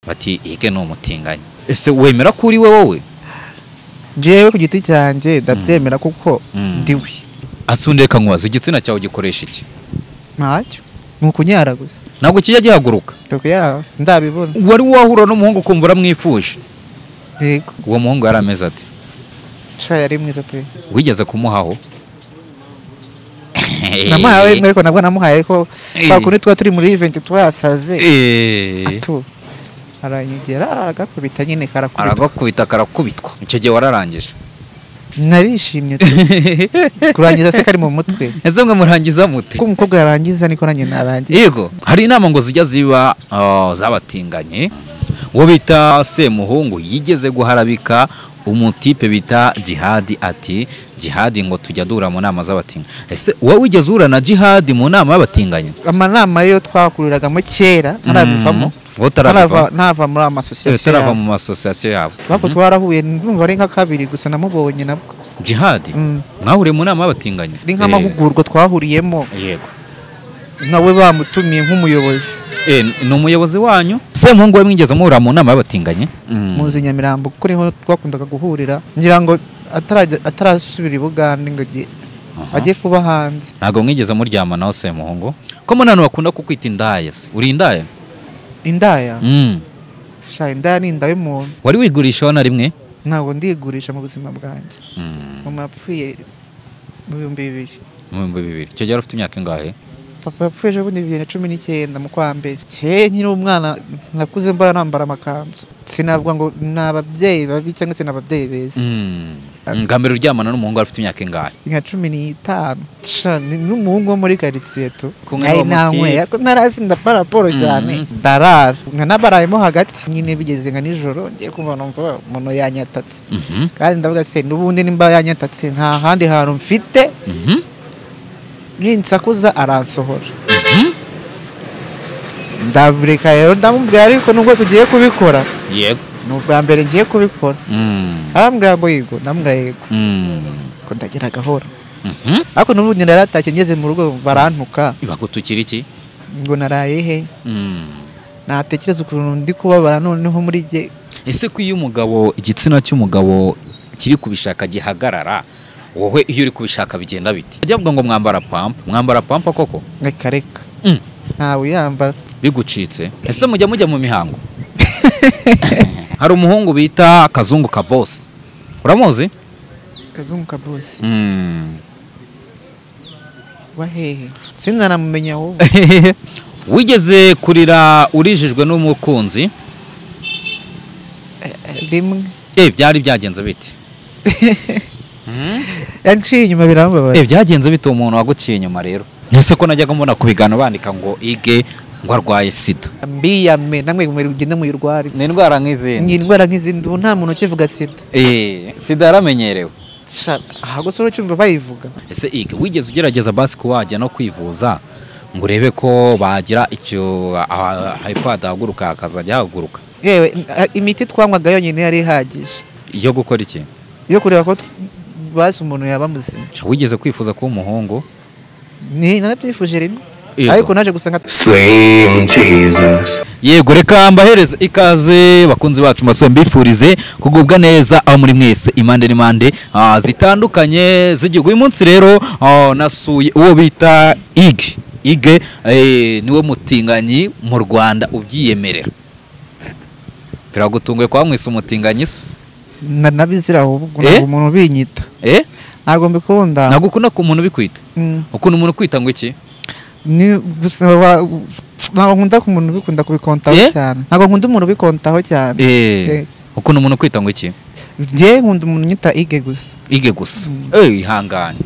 Bati Ige ni umutinganyi. Ese wemera ko uri we wowe? Jewe ku giti cyanjye ndabyemera kuko ndiwe. Asundeka nkubaza, igitsina cyawe gikoresha iki? Ntacyo, ni ukunyara gusa. Ntabwo kijya gihaguruka? Ya, ndabibona. Wari wahura n'umuhungu ukumva uramwifuje? Yego. Uwo muhungu yari ameze ate? Sha yari mwiza pe. Wigeze kumuhaho? Namuhaye ariko nabwo namuhaye ko kwa kundi twa turi muri event twasaze. Atu aranyegera agakubita nyine karakubitwa. Aragakubita karakubitwa. Icyo gihe wararangije? Narishimye kurangiza se kari mu mutwe. Ese mwe murangiza mute? Ko umukobwa yarangiza niko nanjye narangiza. Yego, hari inama ngo zijya ziba zabatinganye. Uwo bita Semuhungu yigeze guharabika umutipe bita Jihadi, ati Jihadi ngo tujya dura mu nama z'abatinganye. Ese wowe wigeze uhura na Jihadi mu nama y'abatinganye? Amanama yo twakuriragamo kera ntarabivamo. Ntava muri amasosiyasiyo. Tarava mu masosiyasiyo yabo. Bako twarahuye ndumva ari nka kabiri gusa namubonye nabwo. Jihadi mwahuriye mu nama y'abatinganye? Ni nk'amahugurwa twahuriyemo. Yego. Nawe bamutumiye nk'umuyobozi. Ni umuyobozi wanyu? Semuhungu we mwigeze muhura mu nama y'abatinganye? Muzi Nyamirambo kuko niho twakundaga guhurira. Ngira ngo atarasubira i Bugande ngo ajye kuba hanze. Ntabwo mwigeze muryama nawe Semuhungu? Ko munano bakunda kukwita indaya se? Uri indaya? Indaya? Sha indaya ni indaya y'umuntu. Wari wigurisha na rimwe? Ntabwo ndigurisha mu buzima bwanjye. Mama yapfuye mu 2000. Mu 2000. Icyo gihe ufite imyaka ingahe? Papa yapfuye ejo bundi 2019 mu kwa mbere. Nkiri umwana nakuze mbara nambara amakanzu. Sinavuga ngo ni ababyeyi babi cyangwa se ni ababyeyi beza. Bwa mbere uryamana n'umuhungu afite imyaka ingahe? Nka 15. Sha n'umuhungu wo muri quartier tu. Nanyweye ariko narasinda paraporo cyane. Ndarara. Nka nabarayemo hagati nyine bigeze nka nijoro ngiye kumva numva umuntu yanyatatse. Kandi ndavuga se n'ubundi nimba yanyatatse nta handi hantu mfite. Ninsakuza aransohora. Ndabureka rero ndamubwira ariko nubwo tugiye kubikora. Yego. Ni ubwa mbere ngiye kubikora. Arambwira ngo yego, ndamubwira yego. Ko ndagira gahoro. Ariko n'ubundi naratashye ngeze mu rugo barantuka. Bagutukira iki? Ngo naraye he? Natekereza ukuntu ndi kubabara noneho muri jye. Ese ko iyo umugabo igitsina cy'umugabo kiri kubishaka gihagarara, wowe iyo uri kubishaka bigenda bite? Ajya avuga ngo mwambara pampa, mwambara pampa koko? Reka reka. Ntawe yambara. Bigucitse. Ese mujya mu mihango? Hari umuhungu bita Kazungu ka Boss. Uramuzi? Kazungu ka Boss. Wahehe. Sinzanamumenya ahubwo. Wigeze kurira urijijwe n'umukunzi? Rimwe. Byari byagenze bite? Yanciye inyuma birambabaza. Byagenze bite umuntu waguciye inyuma rero? Ese ko najyaga mbona ku bigano bandika ngo Ige ngo arwaye sida. Mbiyame namwe mugende muyirware. Ni indwara nk'izindi. Ni indwara nk'izindi, ubu nta muntu ukivuga sida. Sida yaramenyerewe. Aho gusa ucyumva bayivuga. Ese Ige wigeze ugerageza basi ko wajya no kwivuza ngo urebe ko bagira icyo hepfo hadahaguruka akazajya haguruka? Yewe imiti twanywaga yonyine yari ihagije. Yo gukora iki? Yo kureba ko basi umuntu yaba muzima. Wigeze kwifuza kuba umuhungu? Ni narabyifuje rimwe. Ariko naje gusanga Slim Jesus. Yego, reka mbahereze ikaze bakunzi bacu masombe mbifurize kugubwa neza aho muri mwese impande n'impande zitandukanye z'igihugu. Uyu munsi rero nasuye uwo bita Ige. Ige niwe mutinganyi mu Rwanda ubyiyemerera. Biragutunguye kwa mwise umutinganyi se? Nabizira ahubwo ntabwo umuntu binyita. Ntabwo mbikunda. Ntabwo ukunda ku muntu bikwita? Ukunda umuntu kwita ngo iki? Ni gusa ntabwo nkunda ku muntu bikunda kubikontaho cyane. Ntabwo nkunda umuntu bikontaho cyane. Ukunda umuntu kwita ngo iki? Njye nkunda umuntu nyita Ige gusa. Ige gusa. Ihangane.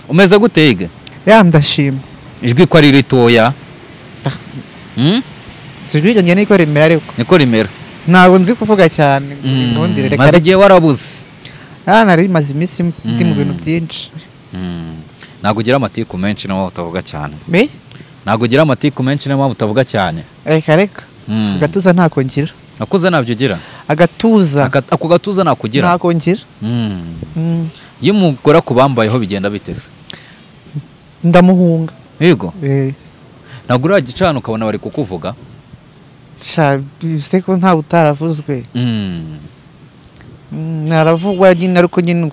Umeze gute Ige? Ya ndashima. Ijwi ko ari ritoya. Ijwi ryanjye niko rimera ariko. Niko rimera. Ntabwo nzi kuvuga cyane. Ubundi reka. Maze igihe warabuze. Nari maze iminsi ndi mu bintu byinshi. Ntabwo ugira amatiku menshi niyo mpamvu utavuga cyane. Ntabwo ugira amatiku menshi niyo mpamvu utavuga cyane. Reka reka. Agatuza ntako ngira. Akuze ntabyo ugira? Agatuza. Ako gatuza nakugira? Ntako ngira. Iyo umugore akubambayeho bigenda biteze? Ndamuhunga. Yego. Ntabwo uragicana ukabona bari kukuvuga? Sha bise ko nta utaravuzwe. Naravugwa nyine ariko nyine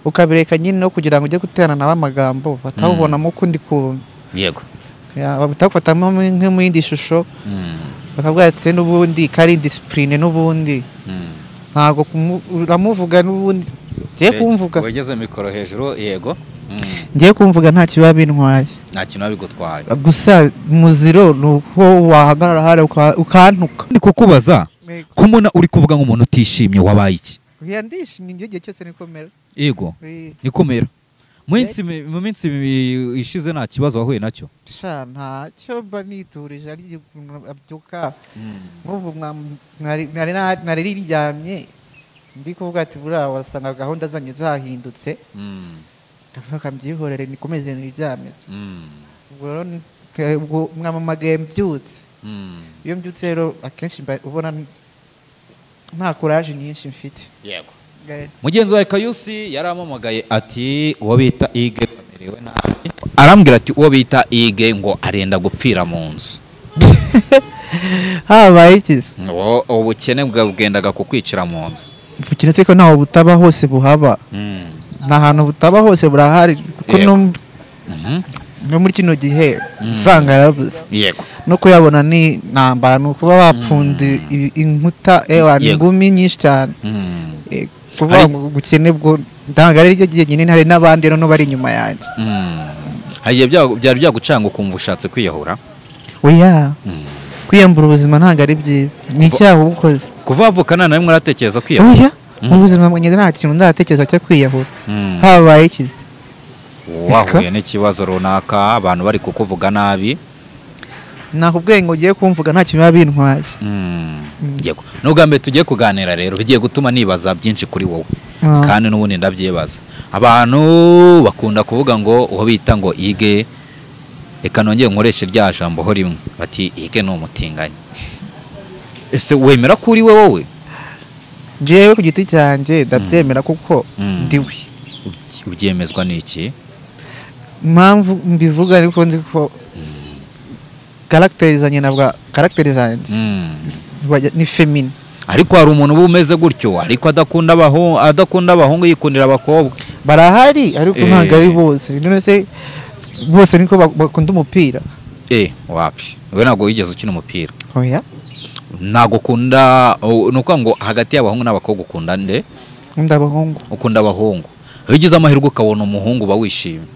ukabireka nyine no kugira ngo ujye guterana nabo amagambo batawubonamo kundi kuntu. Yego. Ya batagufatamo nk'mu yindi shusho. Bakavuga ati n'ubundi kari discipline n'ubundi. Ntago uramuvuga n'ubundi ngiye kumvuga. Wegeze mikoro hejuru yego. Ngiye kumvuga nta kiba bintwaye. Nta kintu bigutwaye. Gusa muziro nuko wahagarara hare ukantuka. Ndi kukubaza kumuna uri kuvuga nk'umuntu utishimye wabaye iki? Oya ndishimye ngiye cyose nikomera. Yego. Nikomera. Mu minsi ishize nta kibazo wahuye nacyo? Sha ntacyo mba niturije ari abyuka. Nk'ubu nari riryamye ndi kuvuga ati buriya wasanga gahunda zanyu zahindutse. Ndavuga mbyihorere nikomeze niryamye. Ubwo rero mwamamagaye mbyutse. Iyo mbyutse rero akenshi ubona nta courage nyinshi mfite. Yego. Mugenzi wawe Kayusi yaramamagaye ati uwo bita Ige amerewe nabi. Arambwira ati uwo bita Ige ngo arenda gupfira mu nzu. Habaye iki se? Ubukene bwagendaga kukwicira mu nzu. Ubukene se ko ntaho butaba hose buhaba. Nta hantu butaba hose burahari kuko no muri kino gihe amafaranga yarabuze. Yego. No kuyabona ni ntambara ni ukuba wapfunda inkuta ewa ingumi nyinshi cyane. Kuvuga ngo ubukene bwo ndanga ari ryo gihe nyine hari n'abandi no bari inyuma yanjye. Hagiye byari byagucanga ukumva ushatse kwiyahura? Oya. Kwiyambura ubuzima ntago ari byiza. Ni icyaha ubukoze. Kuva wavukana nawe mwaratekereza kwiyahura? Oya. Mu buzima bwanjye nta kintu ndatekereza cyo kwiyahura. Habaye iki se? Wahuye n'ikibazo runaka abantu bari kukuvuga nabi. Nakubwiye ngo ugiye kumvuga nta kintu bintwaye. Yego. N'ubwa tugiye kuganira rero bigiye gutuma nibaza byinshi kuri wowe. Kandi n'ubundi ndabyibaza. Abantu bakunda kuvuga ngo uwo bita ngo Ige reka nongeye nkoreshe rya jambo ho rimwe bati Ige ni umutinganyi. Ese wemera ko uri we wowe? Jewe ku giti cyanjye ndabyemera kuko ndiwe. Ubyemezwa n'iki? Impamvu mbivuga ariko nzi ko caractère zanjye nabwa caractère zanjye ni femine. Ariko hari umuntu uba umeze gutyo ariko adakunda abahungu yikundira abakobwa. Barahari ariko ntabwo ari bose. None se bose niko bakunda umupira? Wapi. We ntabwo wigeze ukina umupira. Oya. Ntabwo ukunda nuko ngo hagati y'abahungu n'abakobwa ukunda nde? Nkunda abahungu. Ukunda abahungu. Iyo ugize amahirwe ukabona umuhungu uba wishimye.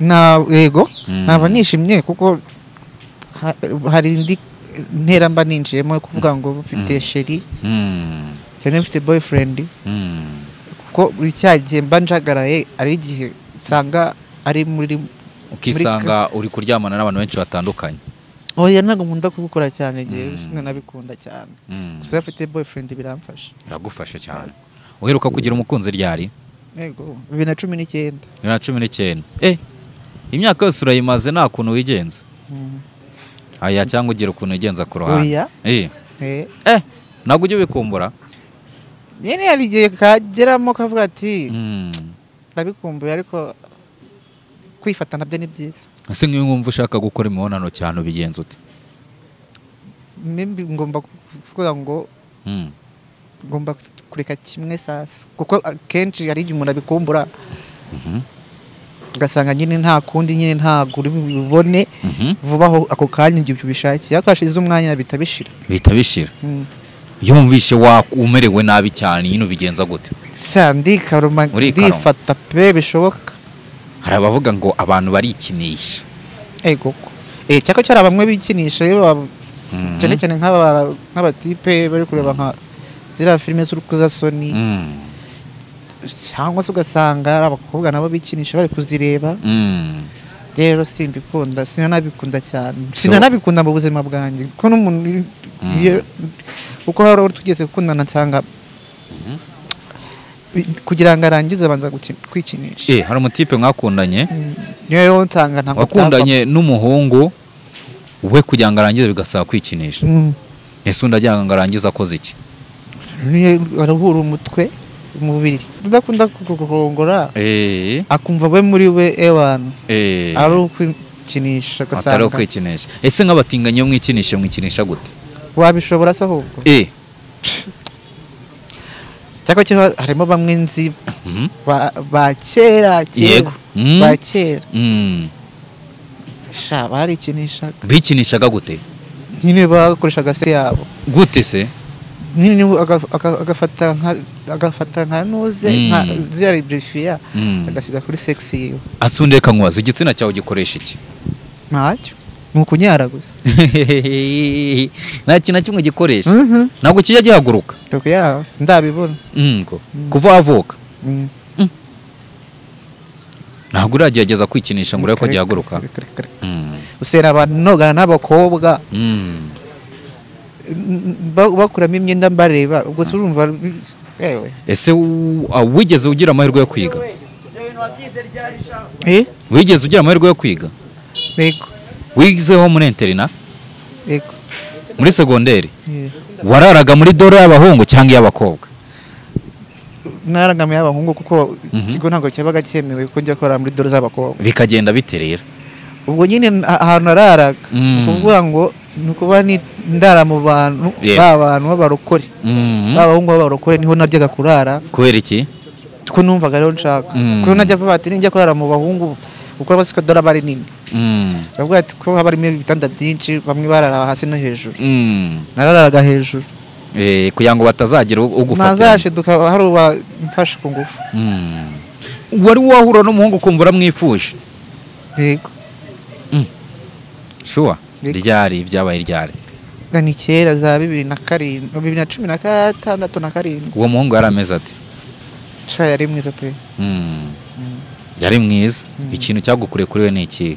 Na yego naba nishimye kuko hari indi ntera mba ninjiyemo kuvuga ngo mfite chéri cyangwa mfite boyfriend. Kuko buri cyagihe mba njagaraye ari igihe usanga ari muri ukisanga uri kuryamana n'abantu benshi batandukanye. Oya ntabwo nkunda kubikora cyane gihe sinanabikunda cyane. Gusa afite boyfriend biramfasha. Biragufasha cyane. Uheruka kugira umukunzi ryari? Yego 2019. 2019. Imyaka yose urayimaze nta kuntu wigenza. Aya cyangwa ugira ukuntu wigenza ku ruhande. Oya. Ntabwo ujye ubikumbura? Nyine hari igihe kageramo kavuga ati ndabikumbuye ariko kwifata nabyo ni byiza. Ese nk'iyo wumva ushaka gukora imibonano cyane ubigenza ute? Mbi ngomba kuvuga ngo ngomba kureka kimwe sasa kuko akenshi hari igihe umuntu abikumbura ugasanga nyine nta kundi nyine ntago uri bubone vuba aho ako kanya igihe ubishakiye ariko hashize umwanya bitabishira. Bitabishira. Iyo wumvishe umerewe nabi cyane nyine ubigenza gute? Sha ndikaruma ndifata pe bishoboka. Hari abavuga ngo abantu barikinisha. Ego. Cyako cyari bamwe bikinisha cyane cyane nk'abatipe bari kureba nka ziriya filime z'urukozasoni. Cyangwa se ugasanga abakobwa nabo bikinisha bari kuzireba. Rero simbikunda, sinanabikunda cyane. Sinanabikunda mu buzima bwanjye kuko n'umuntu uko hari tugeze gukundana nsanga kugira ngo arangize abanza kwikinisha. Hari umutipe mwakundanye? Rero nsanga ntabwo wakundanye n'umuhungu we kugira ngo arangize bigasaba kwikinisha. Ese undi agira ngo arangize akoze iki? Arahura umutwe umubiri. Udakunda kurongora akumva we muri we ewana. Ari ukwikinisha ugasanga atari ukwikinisha. Ese nk'abatinganyi mwikinisha mwikinisha gute? Wabishobora se ahubwo? Cyako cyo harimo bamwe nzi ba kera yego ba kera sha barikinishaga. Bikinishaga gute? Nyine bakoreshaga se yabo. Gute se? Nyine agafata nka nuze nka zari brifia agasiga kuri sex yiwe. Asundeka nkubaza igitsina cyawe gikoresha iki? Ntacyo, ni ukunyara gusa. Nta kintu na kimwe gikoresha. Ntabwo kijya gihaguruka. Ya ndabibona. Kuva wavuka ntabwo uragerageza kwikinisha ngo urebe ko gihaguruka. Usera abantu nogana n'abakobwa bakuramo imyenda mbareba ubwo se urumva yewe. Ese wigeze ugira amahirwe yo kwiga? Wigeze ugira amahirwe yo kwiga? Yego. Wigizeho muri interina? Yego. Muri segonderi? Wararaga muri dore y'abahungu cyangwa y'abakobwa? Nararaga mu y'abahungu kuko ikigo ntabwo cyabaga cyemewe ko njya korara muri dore z'abakobwa. Bikagenda bite rero? Ubwo nyine ahantu nararaga kuvuga ngo ni kuba ndara mu bantu b'abantu b'abarokore b'abahungu b'abarokore niho naryaga kurara. Kubera iki? Kuko numvaga rero nshaka kuko najya vuba ati ninjya kurara mu bahungu kuko basiko dore bari nini. Bavuga ati ko haba harimo ibitanda byinshi bamwe barara hasi no hejuru. Nararaga hejuru kugira ngo batazagira ugufatira. Nazashiduka hari uba mfashe ku ngufu. Wari wahura n'umuhungu kumva uramwifuje? Yego. Sure. Ryari byabaye ryari? Ni kera za 2007 2016 na 7. Uwo muhungu yari ameze ati? Sha yari mwiza pe. Yari mwiza. Ikintu cyagukuriye kuri we ni iki?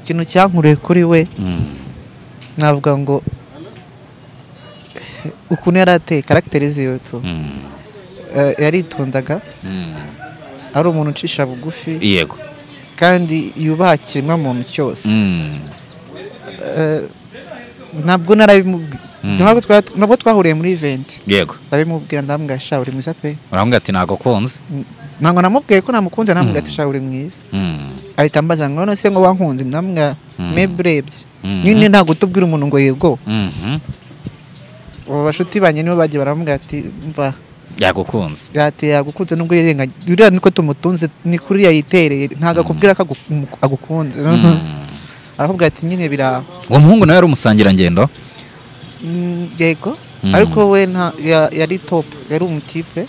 Ikintu cyankuriye kuri we navuga ngo ukuntu yari ateye caractère ziwe tu. Yaritondaga. Ari umuntu ucisha bugufi. Yego. Kandi yubaha kiremwa muntu cyose. Ntabwo narabimubwira. Ntabwo twahuriye muri event. Yego. Ndabimubwira ndamubwira sha uri mwiza pe. Urambwira ati ntago kunze? Ntabwo namubwiye ko namukunze, namubwira ati sha uri mwiza. Ahita ambaza ngo none se ngo wankunze, ndamubwira mebrebye. Nyine ntabwo tubwira umuntu ngo yego. Abo bashuti banye nibo bagiye baramubwira ati mva yagukunze. Ati yagukunze nubwo yirenga uriya niko tumutunze ni kuri yayitereye ntago akubwira ko agukunze. Arakubwira ati nyine biraho. Uwo muhungu nawe yari umusangira ngendo? Yego. Ariko we yari top, yari umutipe.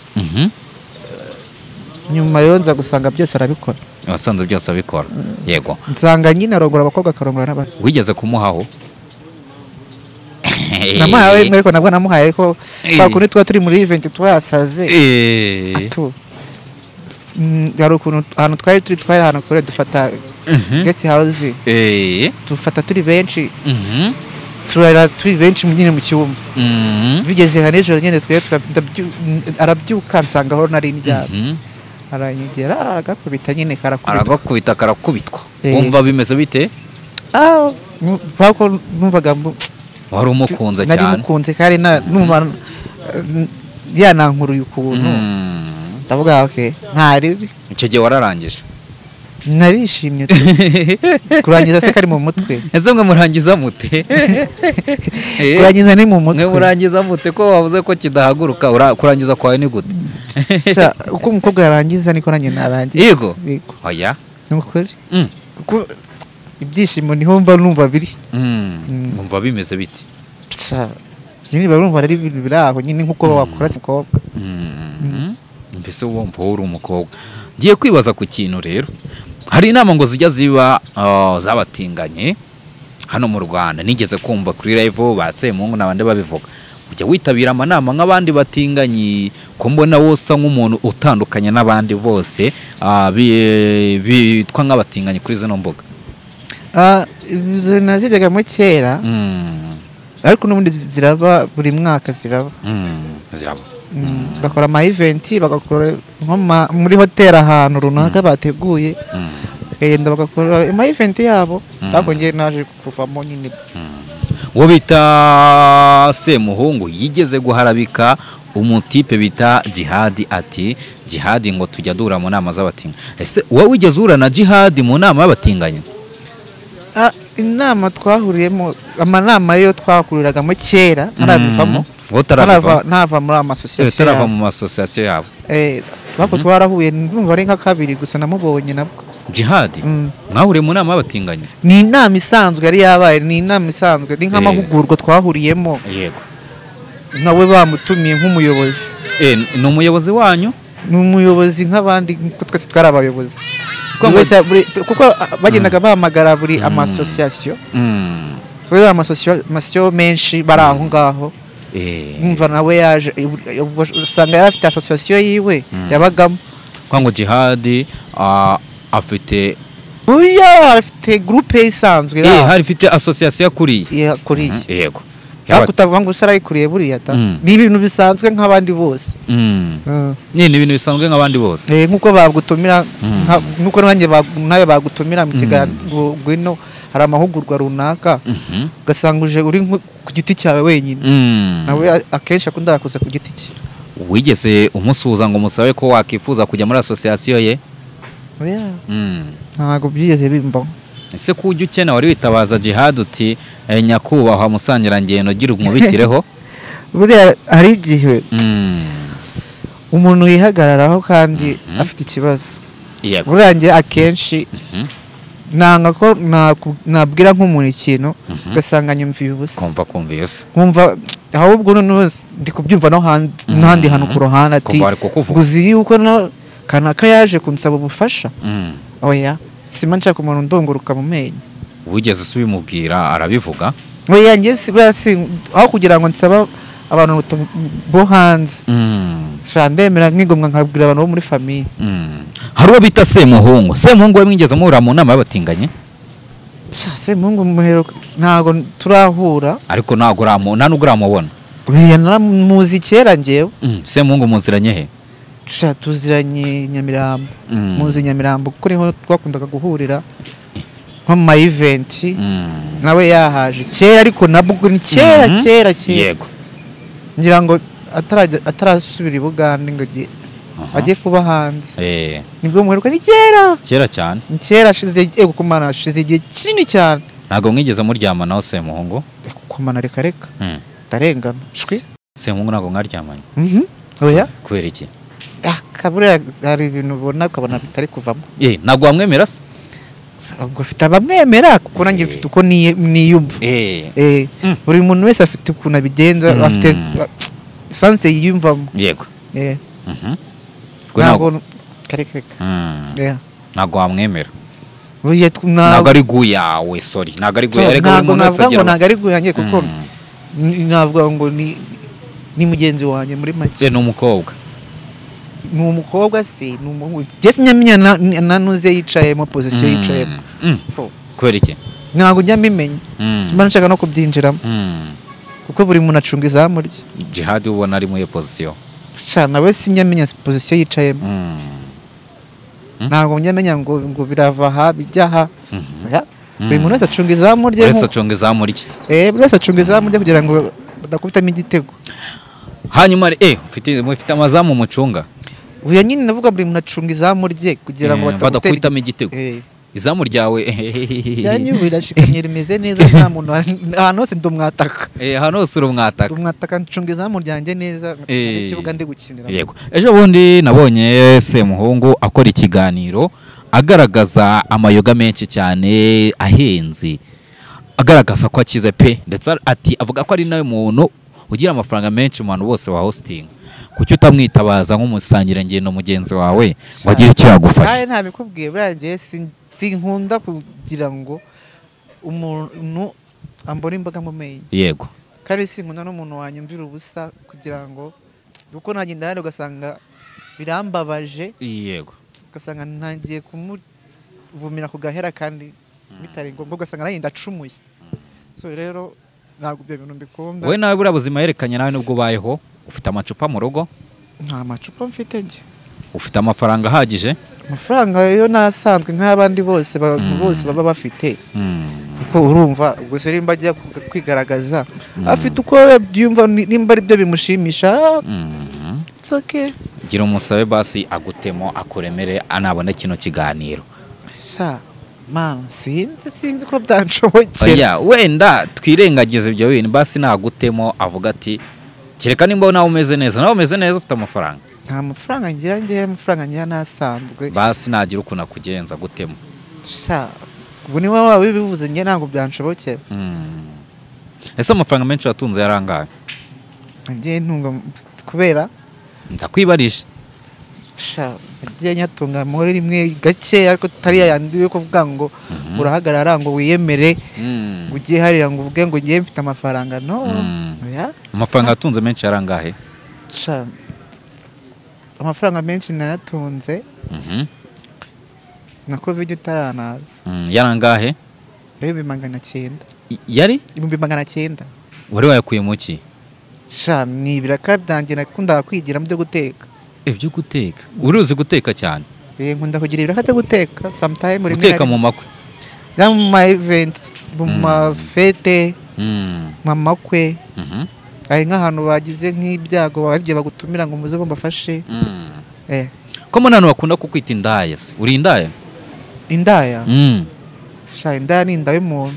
Nyuma rero nza gusanga byose arabikora. Wasanze byose abikora. Yego. Nsanga nyine arongora abakobwa akarongora n'abana. Wigeze kumuhaho? Namuhaye ariko nabwo namuhaye ariko kwa kundi twa turi muri event twasaze. Atu. Yari ukuntu ahantu twari turi twari ahantu kure dufata guest house. Dufata turi benshi. Turara turi benshi nyine mu cyumba. Bigeze hano ejo nyine twe arabyuka nsanga aho nari ndyamye. Aranyegera aragakubita nyine karakubitwa. Aragakubita karakubitwa. Wumva bimeze bite? Bako numvaga wari umukunze cyane. Nari mukunze kandi numva yanankuruye ukuntu. Ndavuga okay ntari. Icyo gihe wararangije? Narishimye kurangiza se kari mu mutwe. Ese mwe murangiza mute? Kurangiza ni mu mutwe. Mwe murangiza mute ko wavuze ko kidahaguruka, kurangiza kwawe ni gute? Sha uko umukobwa yarangiza niko nanjye narangiza. Yego. Oya. Ni ukuri. Kuko ibyishimo niho mba numva biri. Numva bimeze biti. Sha nyine barumva ari ibintu biraho nyine nkuko wakora umukobwa. Mbese wumva uri umukobwa. Ngiye kwibaza ku kintu rero. Hari inama ngo zijya ziba zabatinganye hano mu Rwanda. Nigeze kumva kuri live ba Semungu nabandi babivuga. Ujya witabira amanama nk'abandi batinganyi ko mbona wosa nk'umuntu utandukanye n'abandi bose bitwa nk'abatinganyi kuri zino mbuga. Izo nazijyaga mu kera. Ariko n'ubundi ziraba buri mwaka ziraba. Ziraba. Bakora ama event bagakora nko muri hotel ahantu runaka bateguye. Bagenda bagakora ama event yabo. Ariko ngiye naje kuvamo nyine. Uwo bita Semuhungu yigeze guharabika Umutipe bita Jihadi ati Jihadi ngo tujya dura mu nama z'abatinganyi. Ese wowe wigeze uhura na Jihadi mu nama y'abatinganyi? Inama twahuriyemo, amanama yo twahuriragamo kera ntarabivamo. Ntava muri amasosiyasiyo. Tarava mu masosiyasiyo yabo. Bako twarahuye ndumva ari nka kabiri gusa namubonye nabwo. Jihadi mwahuriye mu nama y'abatinganyi? Ni inama isanzwe yari yabaye, ni inama isanzwe, ni nk'amahugurwa twahuriyemo. Yego. Nawe bamutumiye nk'umuyobozi. Ni umuyobozi wanyu? Ni umuyobozi nk'abandi kuko twese twari abayobozi. Kuko bagendaga bahamagara buri amasosiyasiyo. Buri amasosiyasiyo menshi bari aho ngaho. Umva nawe yaje usanga yari afite asosiyasiyo yiwe yabagamo. Kwa ngo Jihadi afite oya afite groupe isanzwe. Hari ifite asosiyasiyo yakuriye. Yakuriye. Yego. Akutavuga ngo usarayikuriye buriya ta. Ni ibintu bisanzwe nk'abandi bose. Ni ibintu bisanzwe nk'abandi bose. Nkuko bagutumira nkuko nanjye nawe bagutumira mu kiganiro ngwino hari amahugurwa runaka ugasanga uje uri ku giti cyawe wenyine. Nawe akenshi akunda kuza ku giti cye. Wigeze umusuhuza ngo musabe ko wakifuza kujya muri asosiyasiyo ye? Oya. Ntabwo byigeze bimbaho. Ese ko ujya ukena wari witabaza Jihad uti nyakubahwa musangirangendo gira umubikireho? Buriya hari igihe umuntu yihagararaho kandi afite ikibazo. Buriya njye akenshi nanga ko nabwira nk'umuntu ikintu ugasanga nyumviye ubusa. Kumva kumva. Nkumva ahubwo noneho ndi kubyumva no handi hantu ku ruhande ati guzi yuko kanaka yaje kunsaba ubufasha. Oya. Sima nshaka umuntu ndongoruka mu menyo. Wigeze usubimubwira arabivuga? Oya njye si aho kugira ngo nsaba abantu bo hanze. Sha ndemera nkigomwa nkabwira abantu bo muri famille. Hari uwo bita Semuhungu. Semuhungu we mwigeze muhura mu nama y'abatinganyi? Sha Semuhungu muhero ntago turahura. Ariko ntago nta nubwo uramubona. Oya naramuzi kera njyewe. Semuhungu muziranye he? Sha tuziranye Nyamirambo. Muzi Nyamirambo kuko niho twakundaga guhurira nko mu ma event. Nawe yahaje kera ariko nabwo ni kera kera kera. Yego. Ngira ngo atarasubira i Bugande ngo ajye kuba hanze. Nibwo muheruka ni kera. Kera cyane. Ni kera ashize ego kumana ashize igihe kinini cyane. Ntago mwigeze muryama nawe Semuhungu? Kumana reka reka. Ndarengana. Shwi. Semuhungu ntago mwaryamanye? Oya. Kubera iki? Kaburiya hari ibintu ubona ukabona bitari kuvamo. Ntabwo wamwemera se? Ubwo afite abamwemera kuko nanjye mfite uko niyumva. Buri muntu wese afite ukuntu abigenza, afite sanse yiyumvamo. Yego. Ntabwo kare kare. Ntabwo wamwemera. Ntabwo ari guyawe, sorry. Ntabwo ari guyawe. Ntabwo navuga ngo ntabwo ari guyanjye kuko navuga ngo ni mugenzi wanjye muri make. Ni umukobwa. Ni umukobwa se ni umuhungu. Jye sinyamenya nanuze yicayemo position yicayemo. Kubera iki? Ntabwo njya mbimenya. Simba nshaka no kubyinjiramo. Kuko buri muntu acunga izamu rye. Jihad ubona ari muri position. Sha nawe sinyamenya position yicayemo. Ntabwo njya menya ngo birava aha bijya aha. Buri muntu wese acunga izamu rye. Wese acunga izamu rye. Buri wese acunga izamu rye kugira ngo badakubitamo igitego. Hanyuma mufite amazamu mucunga. Uya nyine navuga buri muntu acunga izamu rye kugira ngo badakubitamo igitego. Izamu ryawe ryanyu birashikanye rimeze neza nta muntu ahantu hose ndumwataka. Ahantu hose urumwataka. Ndumwataka ncunga izamu ryanjye neza ikibuga ndi gukinira. Yego. Ejo bundi nabonye Semuhungu akora ikiganiro agaragaza amayoga menshi cyane ahenze. Agaragaza ko akize pe ndetse ati avuga ko ari nawe muntu ugira amafaranga menshi mu bantu bose wa hosting. Kuki utamwitabaza nk'umusangirangendo mugenzi wawe wagira icyo yagufasha? Kandi ntabikubwiye burangiye sinkunda kugira ngo umuntu ambone imbaga mu menyo. Yego. Kandi sinkunda n'umuntu wanyumvira ubusa kugira ngo kuko nagenda hano ugasanga birambabaje. Yego. Ugasanga ntangiye kumuvumira ku gahera kandi bitari ngombwa ugasanga nanjye ndacumuye. So rero ntabwo ibyo bintu mbikunda. Wowe nawe buriya buzima yerekanye nawe nubwo ubayeho ufite amacupa mu rugo? Nta macupa mfite njye. Ufite amafaranga ahagije? Amafaranga yo nasanzwe nk'abandi bose bose baba bafite. Kuko urumva ubwo se nimba ajya kwigaragaza afite uko byumva nimba ari byo bimushimisha It's okay. Gira umusabe basi agutemo akuremere anabona kino kiganiro. Sha man, sinzi ko byanshobokera. Oya, wenda twirengagize ibyo bintu basi nagutemo avuga ati kereka nimba nawe umeze neza, nawe umeze neza ufite amafaranga. Nta mafaranga ngira, ngiye amafaranga ngira nasanzwe. Basi nagira ukuntu akugenza gutemo. Sha ubu ni wowe wabivuze, ngiye ntabwo byanshobokera. Ese amafaranga menshi watunze yarangaye? Ngiye ntunga kubera ndakwibarisha. Sha ngiye nyatunga muri rimwe gake, ariko tari yandi yo kuvuga ngo urahagarara ngo wiyemere, ugiye harira ngo uvuge ngo ngiye mfite amafaranga. No. Oya. Amafaranga atunze menshi yarangahe? Sha amafaranga menshi nayatunze na covid itaranaza. Yarangahe? 900,000. Yari 900,000. Wari wayakuye mu ki? Sha ni ibiraka byanjye nakunda kwigira mu byo guteka. Ibyo guteka? Uruzi guteka cyane? Nkunda kugira ibiraka byo guteka sometime rimwe. Guteka mu makwe? Na mu ma event, mu ma fete, mu makwe. Ari nk'ahantu bagize nk'ibyago bagiye bagutumira ngo muze bambafashe. Ko munano bakunda kukwita indaya se? Uri indaya? Indaya? Sha indaya ni indaya y'umuntu.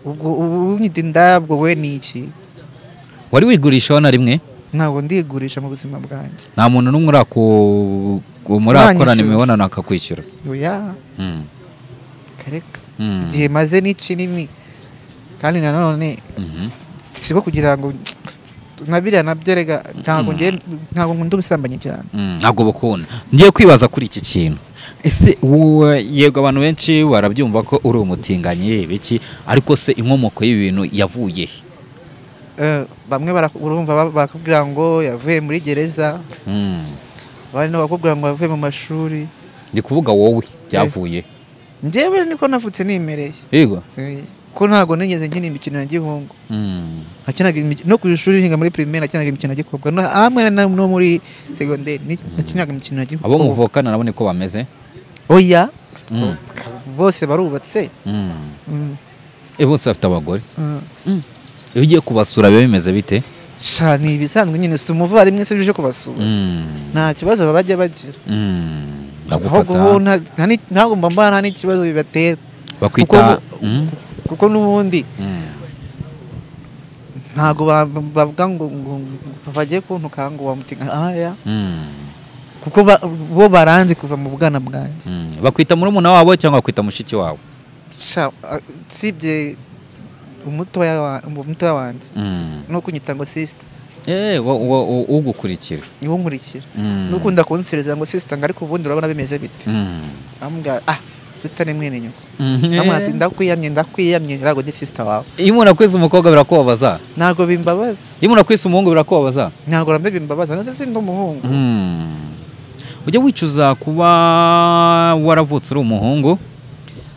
Ubwo unyita indaya ubwo we ni iki? Wari wigurisha na rimwe? Ntabwo ndigurisha mu buzima bwanjye. Nta muntu n'umwe murakorana imibonano akakwishyura? Oya. Kareka. Igihe maze ni kinini kandi nanone siko kugira ngo nabiriya nabyo rega ntabwo ngiye, ntabwo nkunda ubusambanyi cyane. Ntabwo bukunda. Ngiye kwibaza kuri iki kintu. Ese yego abantu benshi barabyumva ko uri umutinganyi biki, ariko se inkomoko y'ibintu yavuye he? Bamwe urumva bakubwira ngo yavuye muri gereza, abandi bakubwira ngo yavuye mu mashuri. Ndi kuvuga wowe byavuye. Njyewe niko navutse nimereye. Yego. Ko ntago nigeze nkina imikino ya gihungu. Nakinaga no ku ishuri nkiga muri primaire nakinaga imikino ya gikobwa, no amwe no muri secondaire nakinaga imikino ya gikobwa. Abo muvukana nabo niko bameze? Oya. Bose barubatse. Bose bafite abagore. Iyo ugiye kubasura biba bimeze bite? Sha ni ibisanzwe nyine, si umuvandimwe se uje kubasura. Nta kibazo bajya bagira. Ahubwo ntabwo mba nta n'ikibazo bibatera. Bakwita kuko n'ubundi ntabwo bavuga ngo bagiye kuntuka ngo wamutinga aya, kuko bo baranzi kuva mu bwana bwanjye. Bakwita murumuna wabo cyangwa bakwita mushiki wabo? Sha sibye umutoya wanjye no kunyita ngo sister. Ugukurikira niwo nkurikira, nukunda kunsereza ngo sister, ngo ariko ubundi urabona bimeze bite? Amubwira sister ni mwene nyoko. Amwe ati ndakwiyamye ntabwo ndi sister wawe. Iyo umuntu akwise umukobwa birakubabaza? Ntabwo bimbabaza. Iyo umuntu akwise umuhungu birakubabaza? Ntabwo rambe bimbabaza, nose sindi umuhungu. Ujya wicuza kuba waravutse uri umuhungu?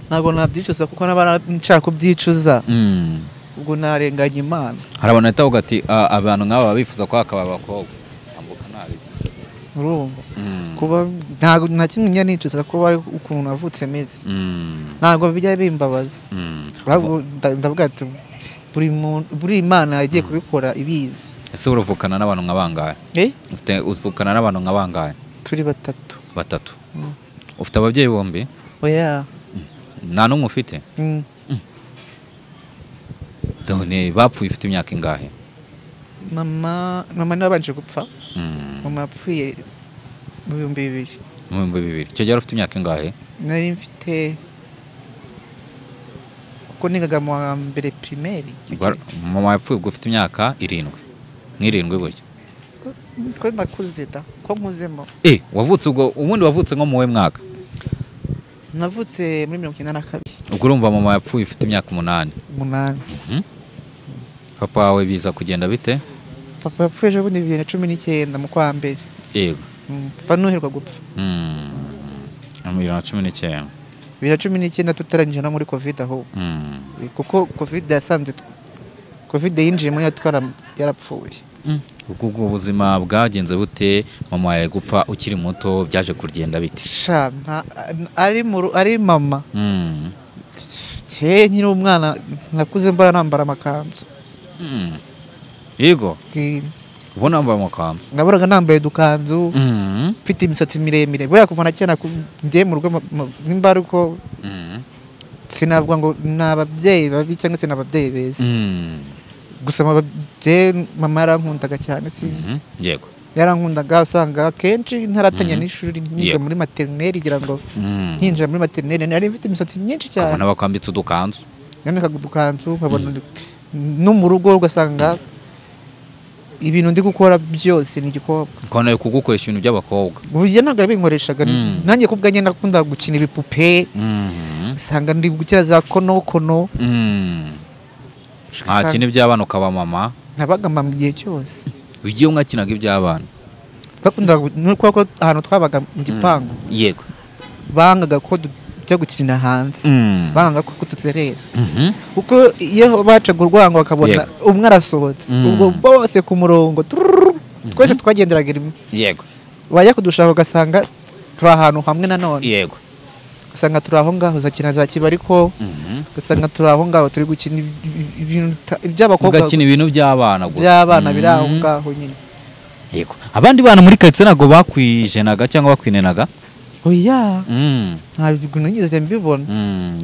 Ntabwo nabyicuza kuko naba nshaka kubyicuza. Ubwo narenganya Imana. Hari abantu bahita bavuga ati abantu nk'aba bifuza ko hakaba abakobwa. Ambuka nabi. Urumva? Kuba ntabwo nta kimwe njya nicuza kuba ari ukuntu navutse meze. Ntabwo bijya bimbabaza. Ndavuga ati buri Imana yagiye kubikora ibizi. Ese uruvukana n'abantu nka bangahe? Ufite uvukana n'abantu nka bangahe? Turi batatu. Batatu. Ufite ababyeyi bombi? Oya. Nta n'umwe ufite? Done bapfuye ufite imyaka ingahe? Mama nabanje gupfa. Mama yapfuye mu 2000. Mu 2000. Icyo gihe ufite imyaka ingahe? Nari mfite kuko nigaga mu wa mbere primaire. Mama yapfuye ubwo ufite imyaka 7. Nk'irindwi gutyo. Ko nakuze da, ko nkuzemo. Wavutse ubwo ubundi wavutse nko mu we mwaka? Navutse muri 1992. Ubwo urumva mama yapfuye ufite imyaka 8. 8. Papa wawe biza kugenda bite? Papa yapfuye ejo bundi 2019 mu kwa mbere. Yego. Papa nuherwa gupfa. 2019. 2019 tutarangije no muri Covid aho. Kuko Covid yasanze Covid yinjiye muri yatwara yarapfuye. Ubwo ubuzima bwagenze bute? Mama yawe gupfa ukiri muto byaje kugenda bite? Sha ari mama. Cye nkiri umwana nakuze mbara nambara amakanzu. Yego. Ubona wambaye amakanzu? Naboraga nambaye udukanzu, mfite imisatsi miremire. Buriya kuva na kera ngiye mu rugo nimba ari uko sinavuga ngo ni ababyeyi babi cyangwa se ni ababyeyi beza. Gusa ababyeyi, mama yarankundaga cyane, sinzi. Yego. Yarankundaga, usanga akenshi ntaratanya n'ishuri, niga muri maternelle, ngira ngo nkinjira muri maternelle nari mfite imisatsi myinshi cyane. Ukabona bakwambitse udukanzu. Nambikaga udukanzu, nkabona no mu rugo ugasanga ibintu ndi gukora byose ni igikobwa. Ukabona kugukoresha ibintu by'abakobwa. Burya ntabwo yabinkoreshaga. Nanjye ku bwanjye nakundaga gukina ibipupe. Usanga ndi gukina za konokono. Nta kintu by'abana ukaba mama. Nabaga mama igihe cyose. Ugiye mwakinaga iby'abana. Bakundaga nuko ko ahantu twabaga mu gipangu. Yego. Bangaga ko tujya gukinira hanze. Bangaga ko tuzerera. Kuko iyo bacaga urwango bakabona umwe arasohotse, ubwo bose ku murongo twese twagenderaga rimwe. Yego. Bajya kudushaka ugasanga turi ahantu hamwe nanone. Yego. Ugasanga turi aho ngaho zakina za kiba, ariko ugasanga turi aho ngaho turi gukina ibintu by'abakobwa, ugakina ibintu by'abana gusa. By'abana biri aho ngaho nyine. Yego. Abandi bana muri quartier ntabwo bakwijenaga cyangwa bakwinenaga? Oya. Ntabwo nigeze mbibona.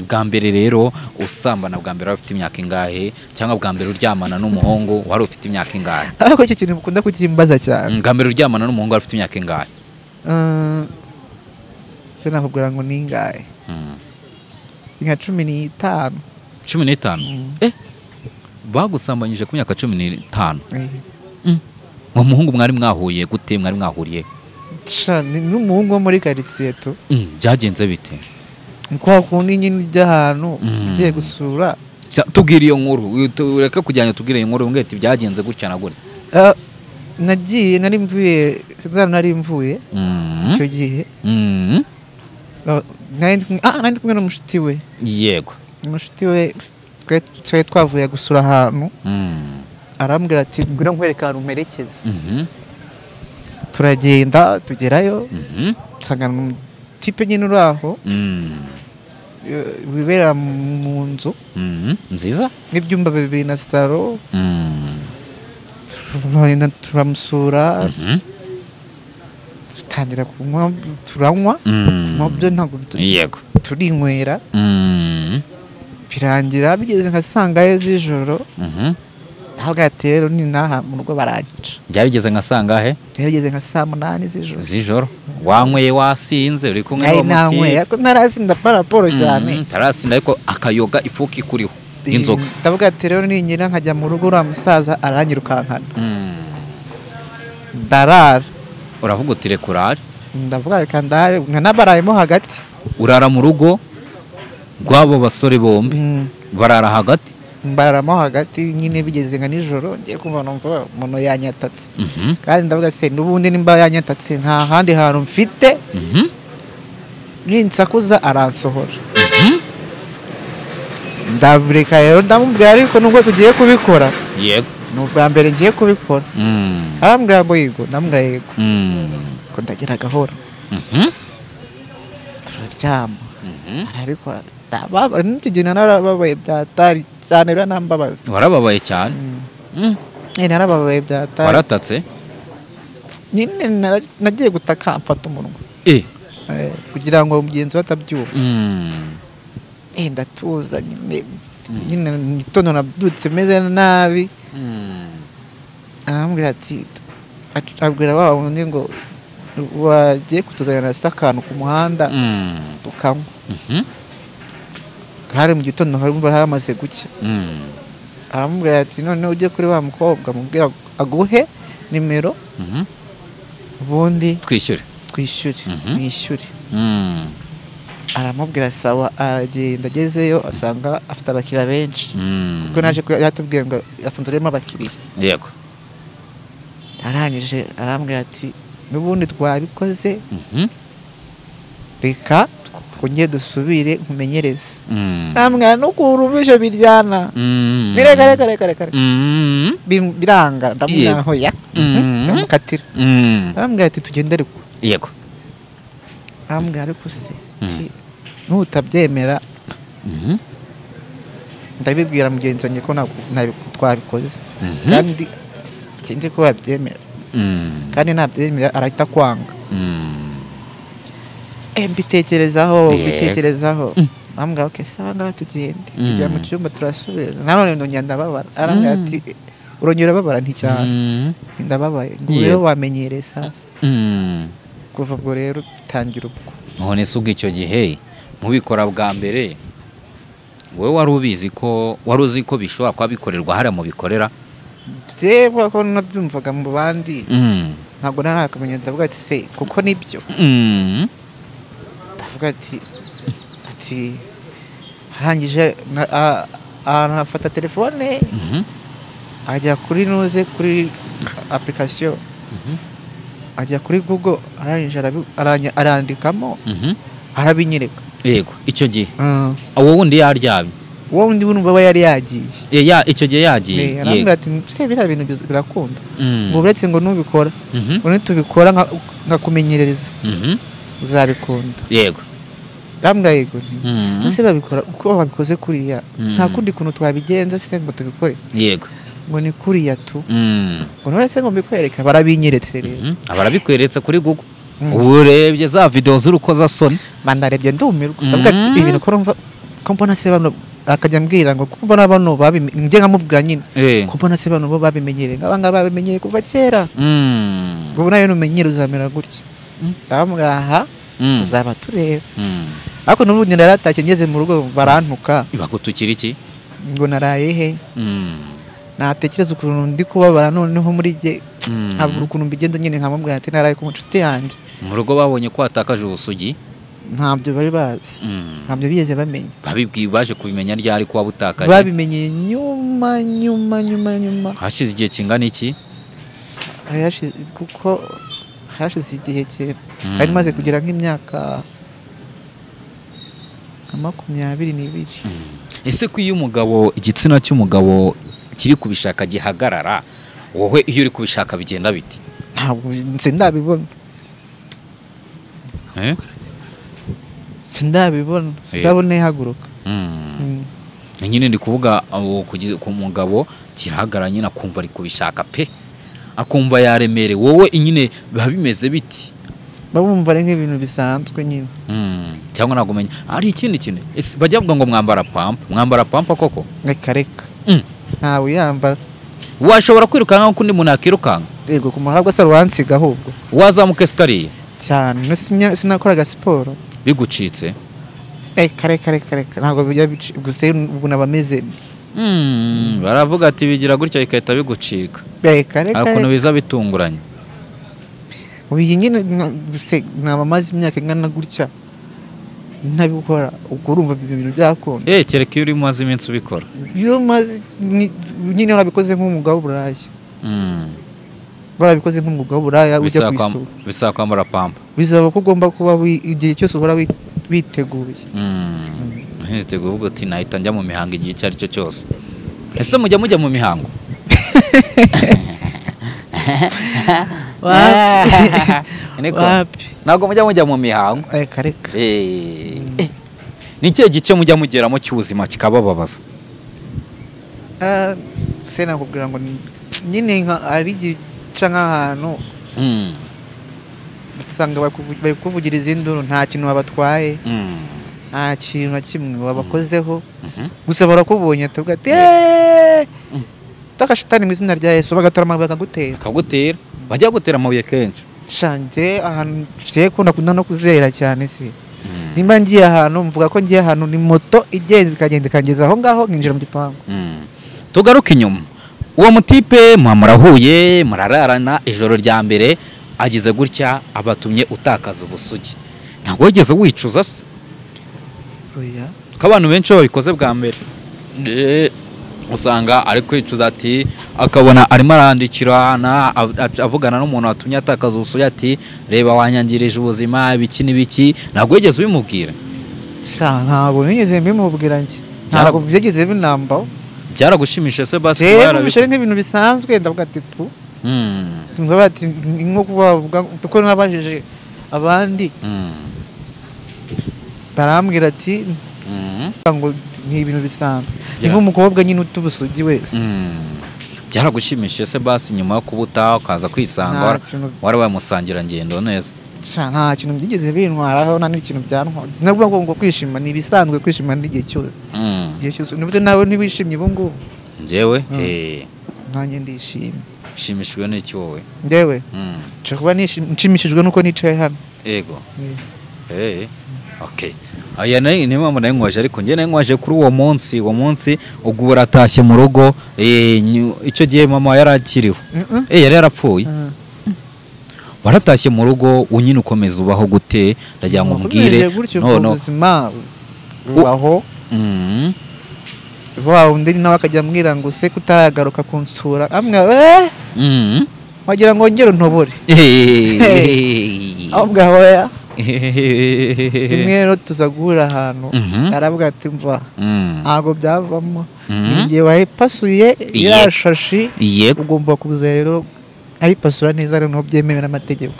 Bwa mbere rero usambana, bwa mbere wari ufite imyaka ingahe? Cyangwa bwa mbere uryamana n'umuhungu wari ufite imyaka ingahe? Ariko icyo kintu mukunda kukimbaza cyane. Bwa mbere uryamana n'umuhungu wari ufite imyaka ingahe? Sinakubwira ngo ni ingahe. Nka 15. 15? Bagusambanyije ku myaka 15. Uwo muhungu mwari mwahuye gute? Mwari mwahuriye? N'umuhungu wo muri quartier tu. Byagenze bite? Kwa kundi nyine ujya ahantu ugiye gusura. Tubwire iyo nkuru, ureke kujyanya, tubwire iyo nkuru ngeti byagenze gutya na gutya. Nagiye nari mvuye, sinzara nari mvuye icyo gihe. Nari kumwe n'umushuti we. Yego. Umushuti we twe twavuye gusura ahantu. Arambwira ati ngwino nkwereke ahantu mperekeze. Turagenda tugerayo, usanga tipe nyine uri aho wibera mu nzu nziza n'ibyumba 2 na salo. Turamusura, dutangira kunywa, turanywa byo ntabwo turinywera. Birangira bigeze nka saa ngahe z'ijoro. Ntabwo ati rero ni naha mu rugo baranyica. Byari bigeze nka saa ngahe? Byari bigeze nka saa 8 z'ijoro. Z'ijoro. Wanyweye wasinze uri kumwe n'uwo muti? Nanyweye ariko ntarasinda paraporo cyane. Ntarasinda ariko akayoga ifuki ikuriho inzoga. Ndavuga ati rero ninyira nkajya mu rugo uriya musaza aranyirukankana. Ndarara. Uravuga uti reka urare? Ndavuga reka ndare, nkanabarayemo hagati. Urara mu rugo rw'abo basore bombi? Barara hagati? Mbaramo hagati nyine bigeze nka nijoro, ngiye kumva numva umuntu yanyatatse. Kandi ndavuga se n'ubundi nimba yanyatatse nta handi hantu mfite. Ninsakuza aransohora. Ndabureka rero ndamubwira ariko nubwo tugiye kubikora. Yego. Ni ubwa mbere ngiye kubikora. Arambwira ngo yego, ndamubwira yego. Ko ndagira gahoro. Turaryama. Arabikora. N'icyo gihe narababaye byatari cyane, biranambabaza. Warababaye cyane? Narababaye byatari. Waratatse? Nyine nagiye gutaka mfata umunwa. Kugira ngo mugenzi we atabyumva. Ndatuza nyine, mu gitondo nabyutse meze nabi. Arambwira ati, abwira wa wundi ngo wagiye kutuzanira sita akantu ku muhanda tukanywa. Hari mu gitondo hari hamaze gucya. Aramubwira ati none ujye kuri wa mukobwa mubwira aguhe nimero, ubundi twishyure. Mwishyure. Aramubwira sawa, aragenda agezeyo asanga afite abakiriya benshi. Kuko naje yatubwiye ngo asanze arimo abakiriya. Yego. Arangije arambwira ati n'ubundi twabikoze, reka twongere dusubire nkumenyereze. Namwe no kurubije biryana. Reka reka reka reka. Biranga ndamubwira hoya. Ndamukatira. Arambwira ati tugende ariko. Yego. Arambwira ariko se nutabyemera ndabibwira mugenzi wanjye ko ntabwo twabikoze. Kandi Sinzi ko yabyemera. Kandi ntabyemera arahita kwanga. Mbitekerezaho. Ambwira okay sawa ngaho tugende. Tujya mu cyumba turasubira. Nanone ndongera ndababara. Arambwira ati urongera urababara nti cyane. Ndababaye. Ngo rero wamenyereye sasa. Kuva ubwo rero tangira ubwo. None se ubwo icyo gihe mubikora bwa mbere wowe wari ubizi ko wari uzi ko bishobora kuba bikorerwa hariya mu bikorera? Jewe ko nabyumvaga mu bandi. Ntabwo narakamenya ndavuga ati se kuko nibyo. Ndavuga ati arangije anafata telefone ajya kuri nuze kuri application ajya kuri Google arangije arandikamo arabinyereka. Yego icyo gihe uwo wundi yaryamye, uwo wundi urumva aba yari yagiye. Icyo gihe yagiye. Arambwira ati se biriya bintu birakunda ngo uretse ngo nubikora ngo nitubikora nkakumenyereza uzabikunda. Yego. Ndambwira yego nti ese babikora uko babikoze kuriya nta kundi kuntu twabigenza se ngo tubikore. Yego. Ngo ni kuriya tu. Ngo none se ngo mbikwereka barabinyeretse rero. Abarabikweretse kuri Google. Urebye za video z'urukozasoni bandarebye ndumirwa. Ndavuga ati ibintu ko numva ko mbona se bano akajya ambwira ngo ko mbona bano ngiye nkamubwira nyine ko mbona se bano bo babimenyereye ngaba ngaba babimenyereye kuva kera. Ngo nayo numenyere uzamera gutya. Ndamubwira aha tuzaba tureba. Ariko n'ubundi naratashye ngeze mu rugo barantuka. Bagutukira iki? Ngo naraye he? Natekereza ukuntu ndi kubabara noneho muri jye ntabwo ukuntu mbigenza nyine nkamubwira ati naraye ku nshuti yanjye. Mu rugo babonye ko watakaje ubusugi? Ntabyo bari bazi. Ntabyo bigeze bamenya. Babibwiye baje kubimenya ryari ko wabutakaje? Babimenye nyuma nyuma nyuma nyuma. Hashize igihe kingana iki? Hashize kuko hashize igihe kera. Ari maze kugira nk'imyaka 22. Ese ko iyo umugabo igitsina cy'umugabo kiri kubishaka gihagarara, wowe iyo uri kubishaka bigenda bite? Ntabwo sindabibona. Sindabibona, sindabona ihaguruka. Nyine ndi kuvuga ku mugabo kirahagarara nyine akumva ari kubishaka pe. Akumva yaremere, wowe nyine biba bimeze biti? Babumva ari nk'ibintu bisanzwe nyine. Cyangwa ntabwo umenya. Ari ikindi kintu. Ese bajya bavuga ngo mwambara pampa, mwambara pampa koko? Reka reka. Ntawe yambara. Washobora kwirukanka nkuko undi muntu akirukanka? Yego ku muhabwa se ruwansiga ahubwo. Wazamuka escalier? Cyane. Sinakoraga siporo. Bigucitse? Reka reka reka reka. Ntabwo bijya gusa ubwo nabameze. Baravuga ati bigira gutya bigahita bigucika. Reka reka. Ukuntu biza bitunguranye. Ubu nyine naba maze imyaka ingana gutya ntabikora, ubwo urumva ibyo bintu byakunda. Kereka iyo uri maze iminsi ubikora. Iyo maze nyine warabikoze nk'umwuga w'uburaya. Warabikoze nk'umwuga w'uburaya ujya ku isoko. Bisaba kwambara pampa. Bisaba ko ugomba kuba igihe cyose uhora witeguye. Witeguye uvuga uti nahita njya mu mihango igihe icyo ari cyo cyose. Ese mujya mu mihango? Wapi? Ntabwo mujya mu mihango. Reka reka. Ni ikihe gice mujya mugeramo cy'ubuzima kikabababaza? Se nakubwira ngo nyine ari igica nk'ahantu usanga bari kuvugiriza induru nta kintu babatwaye, nta kintu na kimwe babakozeho, gusa barakubonye tuvuga ati takashitani mu izina rya Yesu, bagatora amabuye bakagutera. Bakagutera. Bajya gutera amabuye kenshi. Shanjye ahantu ngiye kunda no kuzera cyane se. Nimba ngiye ahantu mvuga ko ngiye ahantu ni moto igenze ikagenda ikangeza aho ngaho nkinjira mu gipangu. Tugaruke inyuma. Uwo mutipe murahuye murararana ijoro rya mbere agize gutya abatumye utakaza ubusugi. Ntabwo wigeze wicuza se? Oya. Ko abantu benshi babikoze bwa mbere usanga ari kwicuza ati akabona arimo arandikirana avugana n'umuntu watumye atakaza ubusugi ati reba wanyangirije ubuzima ibiki n'ibiki. Ntabwo wigeze ubimubwira? Ntabwo nigeze mbimubwira njye. Ntabwo byigeze binambaho. Byaragushimishije se basi? Byaragushimishije nk'ibintu bisanzwe ndavuga ati pu. Ndavuga ati nko kubavuga kuko nabajije abandi barambwira ati ngo ni ibintu bisanzwe. Ni nk'umukobwa nyine utubusugi wese. Byaragushimishije se basi nyuma yo kubuta ukaza kwisanga warabaye musangirangendo neza? Nta kintu byigeze bintwaraho, nta n'ikintu byantwara. Nabwo ngo kwishima ni ibisanzwe, kwishima n'igihe cyose. Igihe cyose nubwo nawe ntiwishimye ubu ngubu. Njyewe nanjye ndishimye. Ushimishijwe n'iki wowe? Njyewe nshobora kuba nshimishijwe nuko nicaye hano. Yego. Okay. Aya ni mpamvu nayo nkwaje, ariko njye nayo nkwaje kuri uwo munsi ubwo uratashye mu rugo, icyo gihe mama yarakiriho. Yari yarapfuye. Waratashye mu rugo unyine ukomeza ubaho gute? Ndagira ngo umbwire. No ubuzima bubaho. Wa undi nawe akajya ambwira ngo se kutaragaruka kunsura amwe wagira ngo ngero ntobore. Ahubwo hoya rimwe rero tuza guhura ahantu aravuga ati mva ntabwo byavamo, igihe wayipasuye ya shashi ugomba kuza rero ayipasura neza noneho byemewe n'amategeko.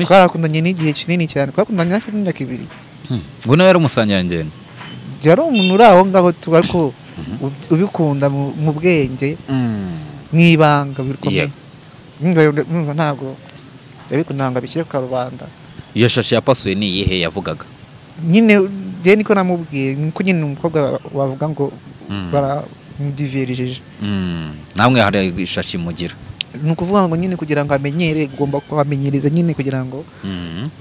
Twarakundanye n'igihe kinini cyane, twakundanye hafi y'imyaka 2. Ngo nawe yari umusangirangendo? Yari umuntu uri aho ngaho ariko ubikunda mu bwenge n'ibanga bikomeye. Ntabwo yabikunda ngo abishyire ku karubanda. Iyo shashi yapasuye ni iyihe yavugaga? Nyine njye niko namubwiye, niko nyine umukobwa wavuga ngo baramudiverije. Namwe hari ishashi mugira? Ni ukuvuga ngo nyine kugira ngo amenyere, ugomba kubamenyereza nyine kugira ngo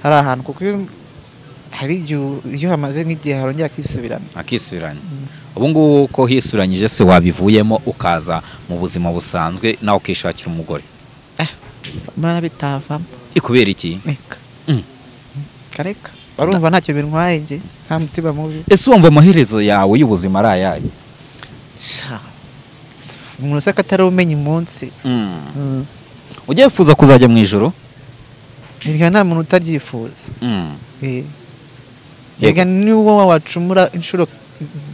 hari ahantu, kuko hari iyo hamaze nk'igihe harongera akisubirana. Akisubirana. Ubu ngubu ko hisuranyije se wabivuyemo ukaza mu buzima busanzwe nawe ukishakira umugore? Mana bitavamo. Ikubera iki? Reka. Kareka. Barumva ntacyo bintwaye nge, nta mutima mubi. Ese wumva amaherezo yawe y'ubuzima ari ayahe? Sha. Umuntu se katari umenya umunsi. Ujya wifuza kuzajya mu ijoro? Erega nta muntu utaryifuza. Erega niwo wacumura inshuro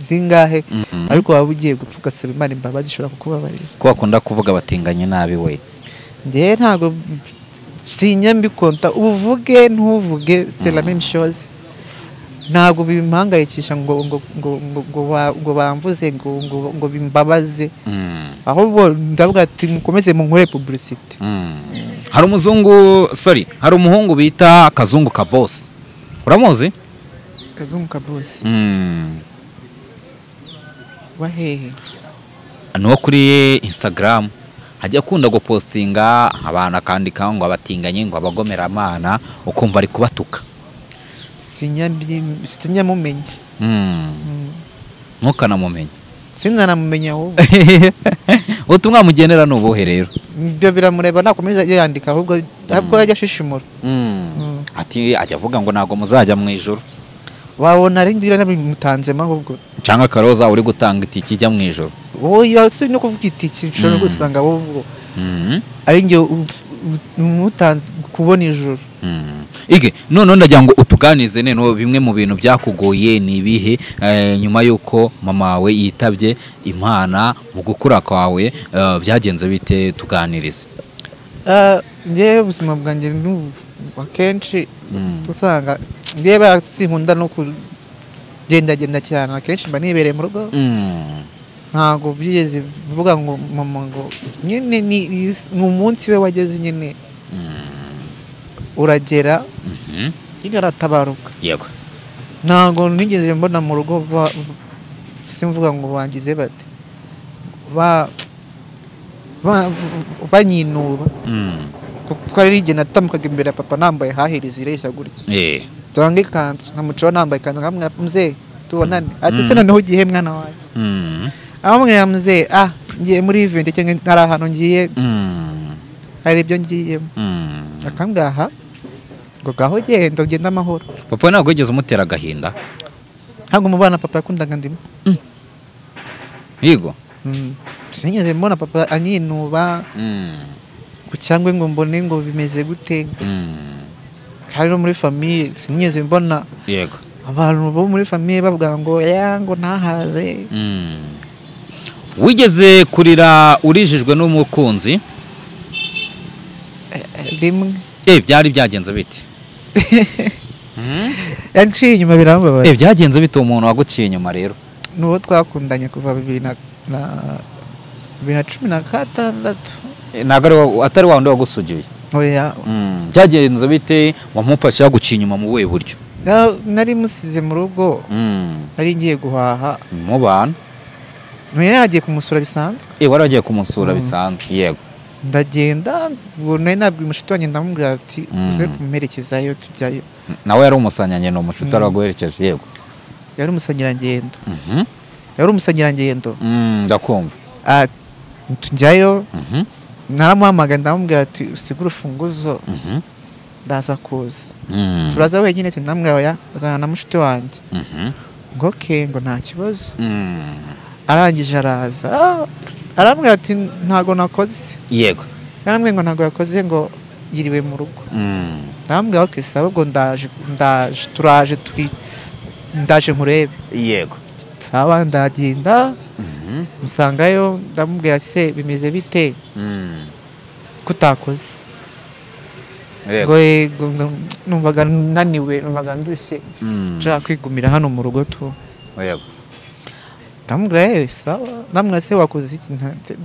zingahe ariko waba ugiye gupfa ugasaba Imana imbabazi ishobora kukubabarira. Ko bakunda kuvuga batinganye nabi we? Njye ntago sinya mbikonta, uvuge ntuvuge c'est la même chose. Ntago bimpangayikisha ngo ngo ngo ngo ngo bamvuze ngo ngo ngo bimbabaze. Ahubwo ndavuga ati mukomeze munkore publicité. Hari umuzungu, sorry, hari umuhungu bita Kazungu ka Boss. Uramuzi? Kazungu ka Boss. Wahehe? No kuri Instagram hajya akunda gupostinga abantu akandika ngo abatinganye ngo abagomeramana, ukumva ari kubatuka. Sinyamumenya. Ntukanamumenya. Sinzanamumenya wowe. Ubutumwa mugenera ni ubuhe rero? Ibyo biramureba, nakomeza yandika ahubwo ajya ashishimura. Ati ajya avuga ngo ntago muzajya mu ijoro. Wabona ari ngira nabimutanzemo ahubwo. Cyangwa karoza uri gutanga itiki ijya mu ijoro. Wowe si no kuvuga itiki nshobora gusanga ahubwo ari nge umutanze kubona ijoro. Ige none ndagira ngo utuganize none bimwe mu bintu byakugoye ni ibihe nyuma yuko mama wawe yitabye Imana mu gukura kwawe, byagenze bite? Tuganirize. Ngewe ubuzima bwanjye akenshi usanga ngewe sinkunda no kugendagenda cyane, akenshi mba nibereye mu rugo. Ntabwo byigeze mvuga ngo mama ngo nyine ni umunsi we wageze nyine uragera aratabaruka. Yego. Ntabwo nigeze mbona mu rugo simvuga ngo bangize bate banyinuba, kuko ari igihe natamukaga imbere ya papa nambaye hahiriza ireshya gutya. Cyangwa ikanzu nkamucaho nambaye ikanzu nkamwe mzee tubonane, ati se noneho ugiye mwana wanjye? Amwe mzee ngiye muri event cyangwa hari ahantu ngiye, hari ibyo ngiyemo. Akambwira aha ngo gaho genda ugende amahoro. Papa ntabwo yigeze umutera agahinda? Ntabwo mu bana papa yakundaga ndimo. Yego. Sinigeze mbona papa anyinuba cyangwa ngo mbone ngo bimeze gute. Hari no muri famille sinigeze mbona. Yego. Abantu bo muri famille bavuga ngo ya ngo ntahaze. Wigeze kurira urijijwe n'umukunzi? Rimwe. Byari byagenze bite? Yanciye inyuma birambabaza. Byagenze bite umuntu waguciye inyuma rero? Nuwo twakundanye kuva 2015 2016. Ntabwo atari wa wundi wagusugiye? Oya. Byagenze bite? Wamufasha guca inyuma mu buhe buryo? Nari musize mu rugo, nari ngiye guhaha. Mu bantu? Nari nagiye kumusura bisanzwe. Wari wagiye kumusura bisanzwe, yego. Ndagenda, ubwo nari nabwiye umushuti wanjye, ndamubwira ati uze kumuherekezayo tujyayo. Nawe yari umusanyangendo, umushuti araguherekeje, yego. Yari umusanyirangendo. Yari umusanyirangendo. Ndakumva. Tujyayo, naramuhamagaye ndamubwira ati usigure urufunguzo, ndaza kuza. Turaza wenyine, ndamubwira oya, azana na mushuti wanjye. Ngo okay, ngo nta kibazo. Arangije araza, arambwira ati ntago nakoze. Yego. Yarambwiye ngo ntago yakoze, ngo yiriwe mu rugo. Ndamubwira okay, sawa, ubwo ndaje, turaje, ndaje nkurebe. Yego. Sawa, ndagenda musangayo, ndamubwira se bimeze bite kutakoze? Yego. Ngo numvaga naniwe, numvaga ndushye, nshaka kwigumira hano mu rugo tu. Yego. Ndamubwira sawa, ndamubwira se wakoze iki?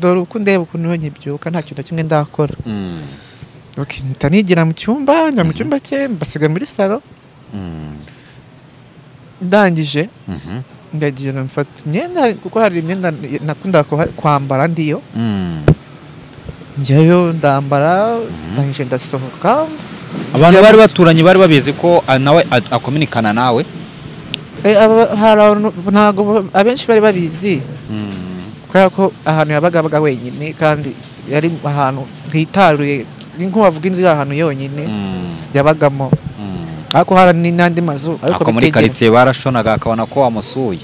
Dore uko ndeba ukuntu nkibyuka nta kintu na kimwe ndakora. Okay, mpita nigira mu cyumba, njya mu cyumba cye, mbasiga muri salo. Ndangije ndagira mfata imyenda, kuko hari imyenda nakunda kwambara ndiyo. Njyayo ndambara, ndangije ndasohoka. Abantu bari baturanye bari babizi ko nawe akominikana nawe? Ntago abenshi bari babizi, kubera ko ahantu yabaga wenyine, kandi yari ahantu hitaruye, ni nko bavuga inzu y'ahantu yonyine yabagamo. Ariko hari n'andi mazu, ariko muri quartier barashonaga akabona ko wamusuye.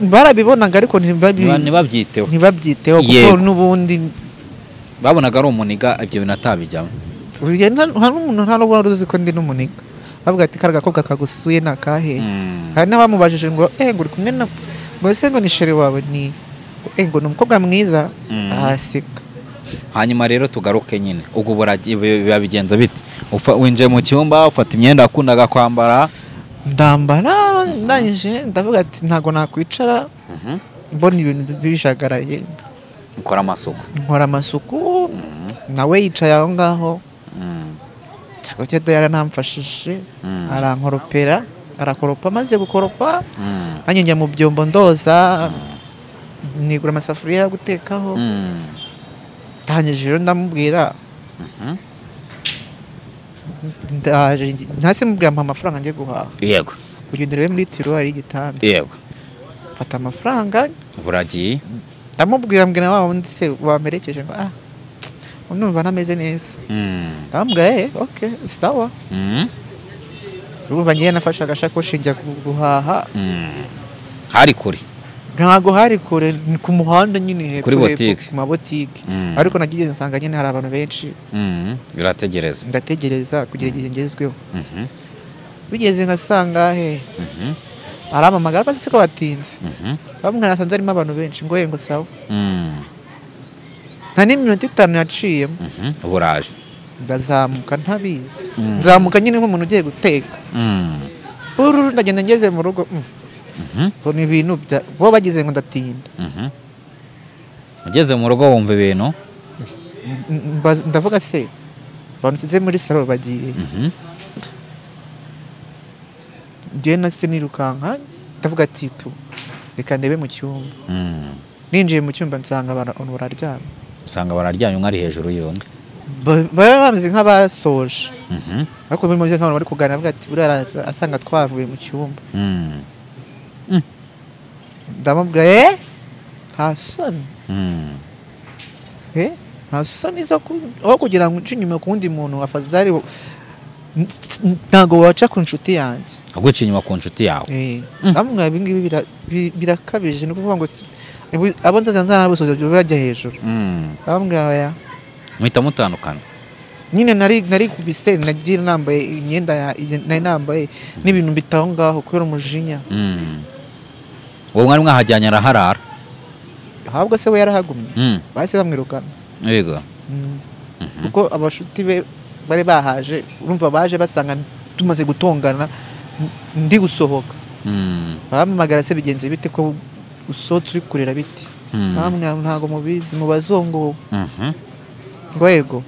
Barabibonaga ariko ntibabyiteho, ntibabyiteho kuko n'ubundi babonaga ari umuniga, ibyo bintu atabijyamo. Nta n'umuntu nta n'ubwo wari uzi ko ndi n'umuniga. Bavuga ati karaga gakobwa kagusuye nakahe? Hari n'abamubajije ngo ngo uri kumwe na ngo ese ngo ni chéri wawe, ni ngo ni umukobwa mwiza, araseka. Hanyuma rero tugaruke nyine, ubwo babigenza bite? Winjiye mu cyumba, ufata imyenda wakundaga kwambara. Ndambara, ndangije ndavuga ati ntago nakwicara mbona ibintu bijagaraye. Nkora amasuku. Nkora amasuku, nawe yicaye aho ngaho. Cyakora yaranamfashije, arankoropera, arakoropa, maze gukoropa nanjye njya mu byombo ndoza, nigura amasafuriya yo gutekaho. Ndangije rero ndamubwira, ndaje ntase mubwira mpa amafaranga njye guhaha. Yego. Kugira urebe muri tiruwari y'igitanda. Yego. Mfata amafaranga. Buragiye. Ndamubwira, mbwira wa wundi se wamperekeje ngo numva ntameze neza. Ndamubwira okay, sawa. Urumva ngiye nafashe agashakoshi njya guhaha. Hari kure? Ntago hari kure, ni ku muhanda nyine hepfo, kuri botike, ku mabotike. Ariko nagiye nsanga nyine hari abantu benshi. Urategereza? Ndategereza kugira igihe ngezweho. Bigeze ngasanga he arampamagara, basi ko batinze. Bamwe nasanze harimo abantu benshi, ngo ngo sawa. Nta n'iminota 5 yaciyemo. Uburaje. Ndazamuka ntabizi. Nzamuka nyine nk'umuntu ugiye guteka. Ururu ndagenda ngeze mu rugo. Mbona ibintu bo bagize ngo ndatinda. Ugeze mu rugo wumva ibintu? Ndavuga se bansize muri salo bagiye. Njye nase nirukanka, ndavuga ati tu reka ndebe mu cyumba. Ninjiye mu cyumba nsanga abantu bararyamye. Usanga bararyamye, umwe ari hejuru y'undi. Baba bameze nk'abasoje. Ariko bimeze nk'abantu bari kuganira, bavuga ati buriya asanga twavuye mu cyumba. Ndamubwira nta soni. Nta soni zo kugira ngo nce inyuma ku wundi muntu, afazari ntago waca ku nshuti yanjye. Aguca inyuma ku nshuti yawe. Ndamubwira ibi ngibi birakabije, ni ukuvuga ngo abo nzaza nzanabusoza bajya hejuru. Ndamubwira oya. Muhita mutandukana? Nyine nari kubise, nagiye nambaye imyenda nari nambaye n'ibintu bitaho ngaho kubera umujinya. Uwo mwari mwahajyanye araharara? Ahubwo se we yarahagumye. Bahise bamwirukana. Yego. Kuko abashuti be bari bahaje, urumva baje basanga tumaze gutongana ndi gusohoka. Barampamagara se bigenze bite ko usohotse uri kurera biti? Ntabwo mubizi mubaze uwo nguwo. Ngo yego.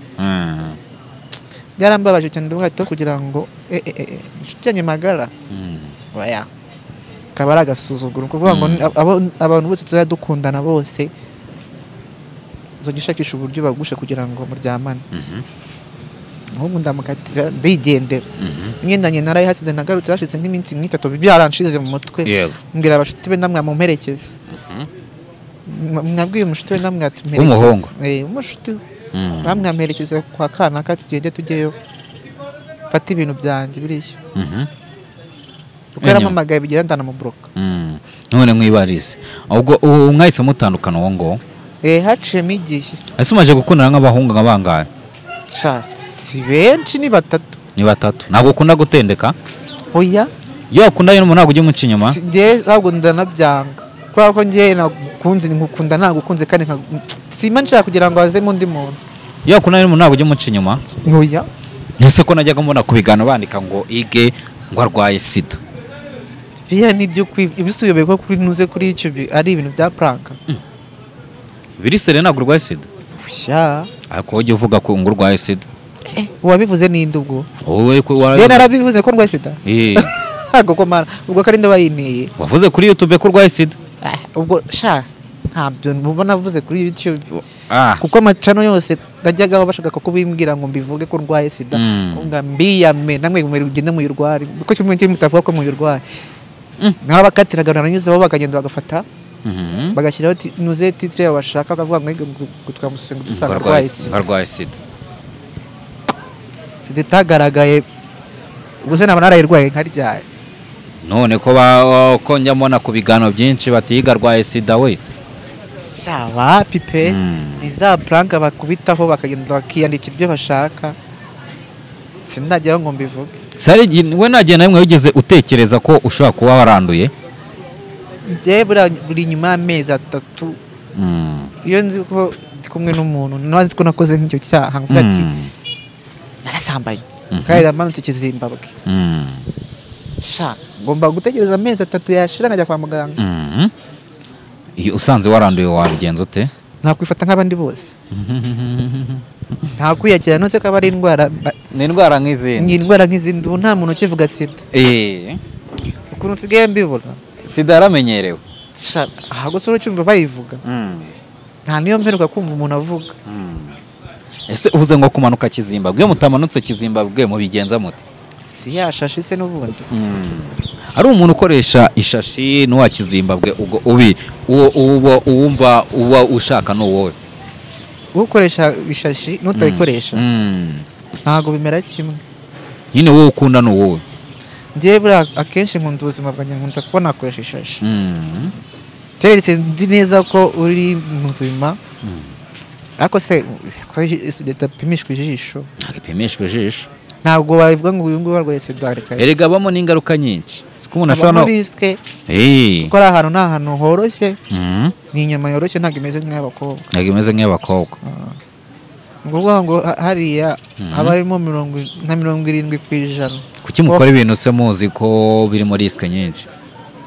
Byarambabaje cyane ndavuga ati kugira ngo inshuti yanjye magara. Oya. Kaba ari agasuzuguro kuvuga ngo abantu bose tuzajya dukundana bose uzagishakisha uburyo bagusha kugira ngo muryamane. Ahubwo ndamukatira ndigendera. Imyenda njye narayihasize nagarutse hashize nk'iminsi nk'itatu byaranshize mu mutwe. Mbwira abashuti be namwe mumperekeze. Mwabwiye umushuti we namwe ati mperekeze. Umushuti bamwamperekeze kwa kanaka tugende tujyeyo. Fata ibintu byanjye biriya. Kuko yaramamagaye bigira ndanamubroka. None mwibarize. Ubwo mwahise mutandukana uwo ngo? Haciyemo igihe. Ese umaje gukundana nk'abahungu nka bangahe? Si benshi ni batatu. Ni batatu. Ntabwo ukunda gutendeka? Oya. Iyo wakundanye n'umuntu ntabwo ujya umuca inyuma? Njye ntabwo ndanabyanga. Kubera ko njye nagukunze nkukunda nagukunze kandi simba nshaka kugira ngo hazemo undi muntu. Iyo wakundanye n'umuntu ntabwo ujya umuca inyuma? Oya. Ese ko najyaga mbona ku biganiro bandika ngo Ige ngo arwaye sida. Biriya ni ibyo ibisuyobeye ko kuri nuze kuri YouTube ari ibintu bya prank. Birisere ntabwo urwaye sida? Oya. Ariko ujye uvuga ko ngo urwaye sida. Uwabivuze ninde ubwo? Wowe ko warabivuze. Narabivuze ko ndwaye sida. Ntabwo ko mara ubwo kandi ndabayineye. Wavuze kuri YouTube ko urwaye sida? Ubwo sha ntabyo mubona navuze kuri YouTube. Kuko amacano yose najyagaho bashaka ko kubimbwira ngo mbivuge ko ndwaye sida. Ngo mbiyame namwe mugende muyirware. Kuko kimwe kimwe mutavuga ko muyirwaye. Narabakatiraga naranyuzeho bakagenda bagafata. Bagashyiraho nuze titre yabo bashaka bakavuga ngo twamusuye ngo dusanga arwaye sida. Arwaye sida. Sida itagaragaye ubwo se naba narayirwaye nkaryaye. None ko ko njya mbona ku biganiro byinshi batiga arwaye sida we. Sawa pipe ni za prank bakubitaho bakagenda bakiyandikira ibyo bashaka. Sinajyaho ngo mbivuge. Sari we nagiye namwe wigeze utekereza ko ushobora kuba waranduye? Njye buri nyuma y'amezi 3 iyo nzi ko ndi kumwe n'umuntu nzi ko nakoze nk'icyo cyaha nkavuga ati narasambaye kandi namanutse Kizimbabwe. Sha ngomba gutegereza amezi 3 yashira nkajya kwa muganga. Iyo usanze waranduye wabigenza ute? Ntakwifata nk'abandi bose. Ntakwiyakira nose ko aba ari indwara. Ni indwara nk'izindi. Ni indwara nk'izindi ubu nta muntu ukivuga sida. Ukuntu nsigaye mbibona. Sida yaramenyerewe. Ahubwo se uracyumva bayivuga. Nta niyo mperuka kumva umuntu avuga. Ese uvuze ngo kumanuka Kizimbabwe, iyo mutamanutse Kizimbabwe mubigenza mute? Si yashashi se n'ubundi. Ari umuntu ukoresha ishashi n'uwa Kizimbabwe ubwo ubi uwo uwumva uba ushaka no wowe. Ukoresha ishashi n'utayikoresha. Ntago bimera kimwe. Nyine wowe ukunda no wowe. Njye buriya akenshi nkunda ubuzima bwanjye nkunda kuba nakoresha ishashi. Keretse nzi neza ko uri muzima. Ariko se ko sida itapimishwa ijisho. Ntabwo ipimishwa ijisho. Ntabwo babivuga ngo uyu nguyu arwaye sida reka. Erega abamo n'ingaruka nyinshi. Siko umuntu ashobora no riske. Kuko ari ahantu nta hantu horoshye. Ni inyama yoroshye ntabwo imeze nk'iy'abakobwa. Ntabwo imeze nk'iy'abakobwa. Ngo ngo hariya haba harimo 70%. Kuki mukora ibintu se muzi ko birimo riske nyinshi?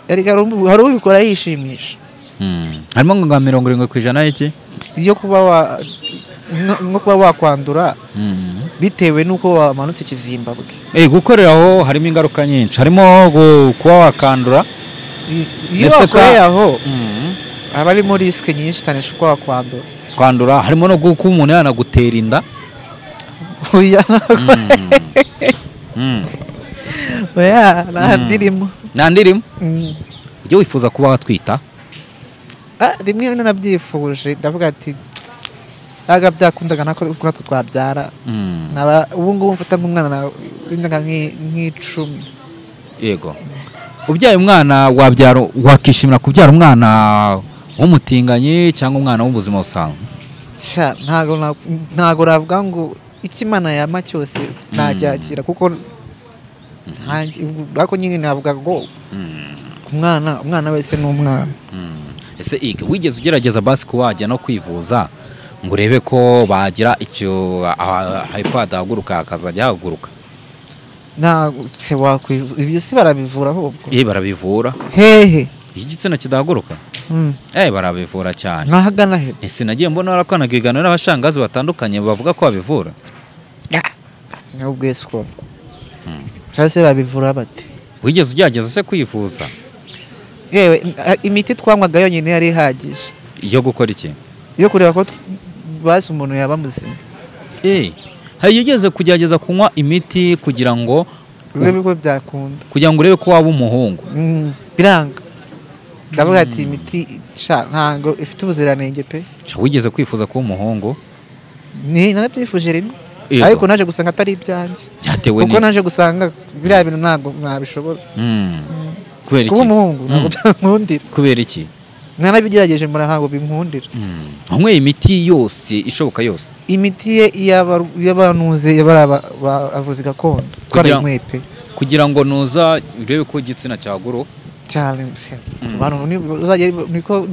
Erega hari ubikora yishimisha. Harimo ngo 70% y'iki? Iyo kuba nko kuba wakwandura bitewe nuko wamanutse Kizimbabwe. Gukorera aho harimo ingaruka nyinshi. Harimo kuba wakandura. Iyo wakoreye aho haba harimo riske nyinshi cyane kuba wakwandura. Kwandura harimo no kuba umuntu yanagutera inda. Oya. Oya, nta ndirimo. Nta ndirimo? Ujye wifuza kuba watwita? Rimwe nanabyifuje ndavuga ati aga byakundaga nako natwe twabyara. Naba ubu ngubu mfata nk'umwana w'imyaka nk'icumi. Yego. Ubyaye umwana wabyara wakishimira kubyara umwana w'umutinganyi cyangwa umwana w'ubuzima busanzwe? Sha ntago ravuga ngo ikimana yama cyose ntacyakira kuko ariko nyine navuga ngo umwana wese ni umwana. Ese Ige wigeze ugerageza basi kuba wajya no kwivuza ngo urebe ko bagira icyo hepfo hadahaguruka hakazajya haguruka? Ntabwo se wakwivuza ibyo si barabivura ahubwo. Barabivura. Hehe. Igitsina kidahaguruka? Barabivura cyane. Nkahagana he? Ese nagiye mbona warakwanaga ibiganiro n'abashangazi batandukanye bavuga ko babivura. Ni ubwesiko. Hase babivura bate? Wigeze ugerageza se kwivuza? Yewe imiti twanywaga yonyine yari ihagije. Yo gukora iki? Yo kureba ko basi umuntu yaba muzima. Hari ugeze kugerageza kunywa imiti kugira ngo urebe ko byakunda, kugira ngo urebe ko waba umuhungu? Biranga. Ndavuga ati imiti ntago ifite ubuziranenge pe. Wigeze kwifuza kuba umuhungu? Ni narabyifuje rimwe. Ariko naje gusanga atari ibyanjye. Byatewe kuko naje gusanga biriya bintu ntabwo nabishobora. Kubera iki? Kuba umuhungu ntabwo byankundira. Kubera iki? Narabigerageje mbona ntabwo binkundira. Unyweye imiti yose ishoboka yose? Imiti ye y'abanuze abavuzi gakondo twarayinyweye pe. Kugira ngo nuza urebe ko igitsina cyaguru cyane abantu niko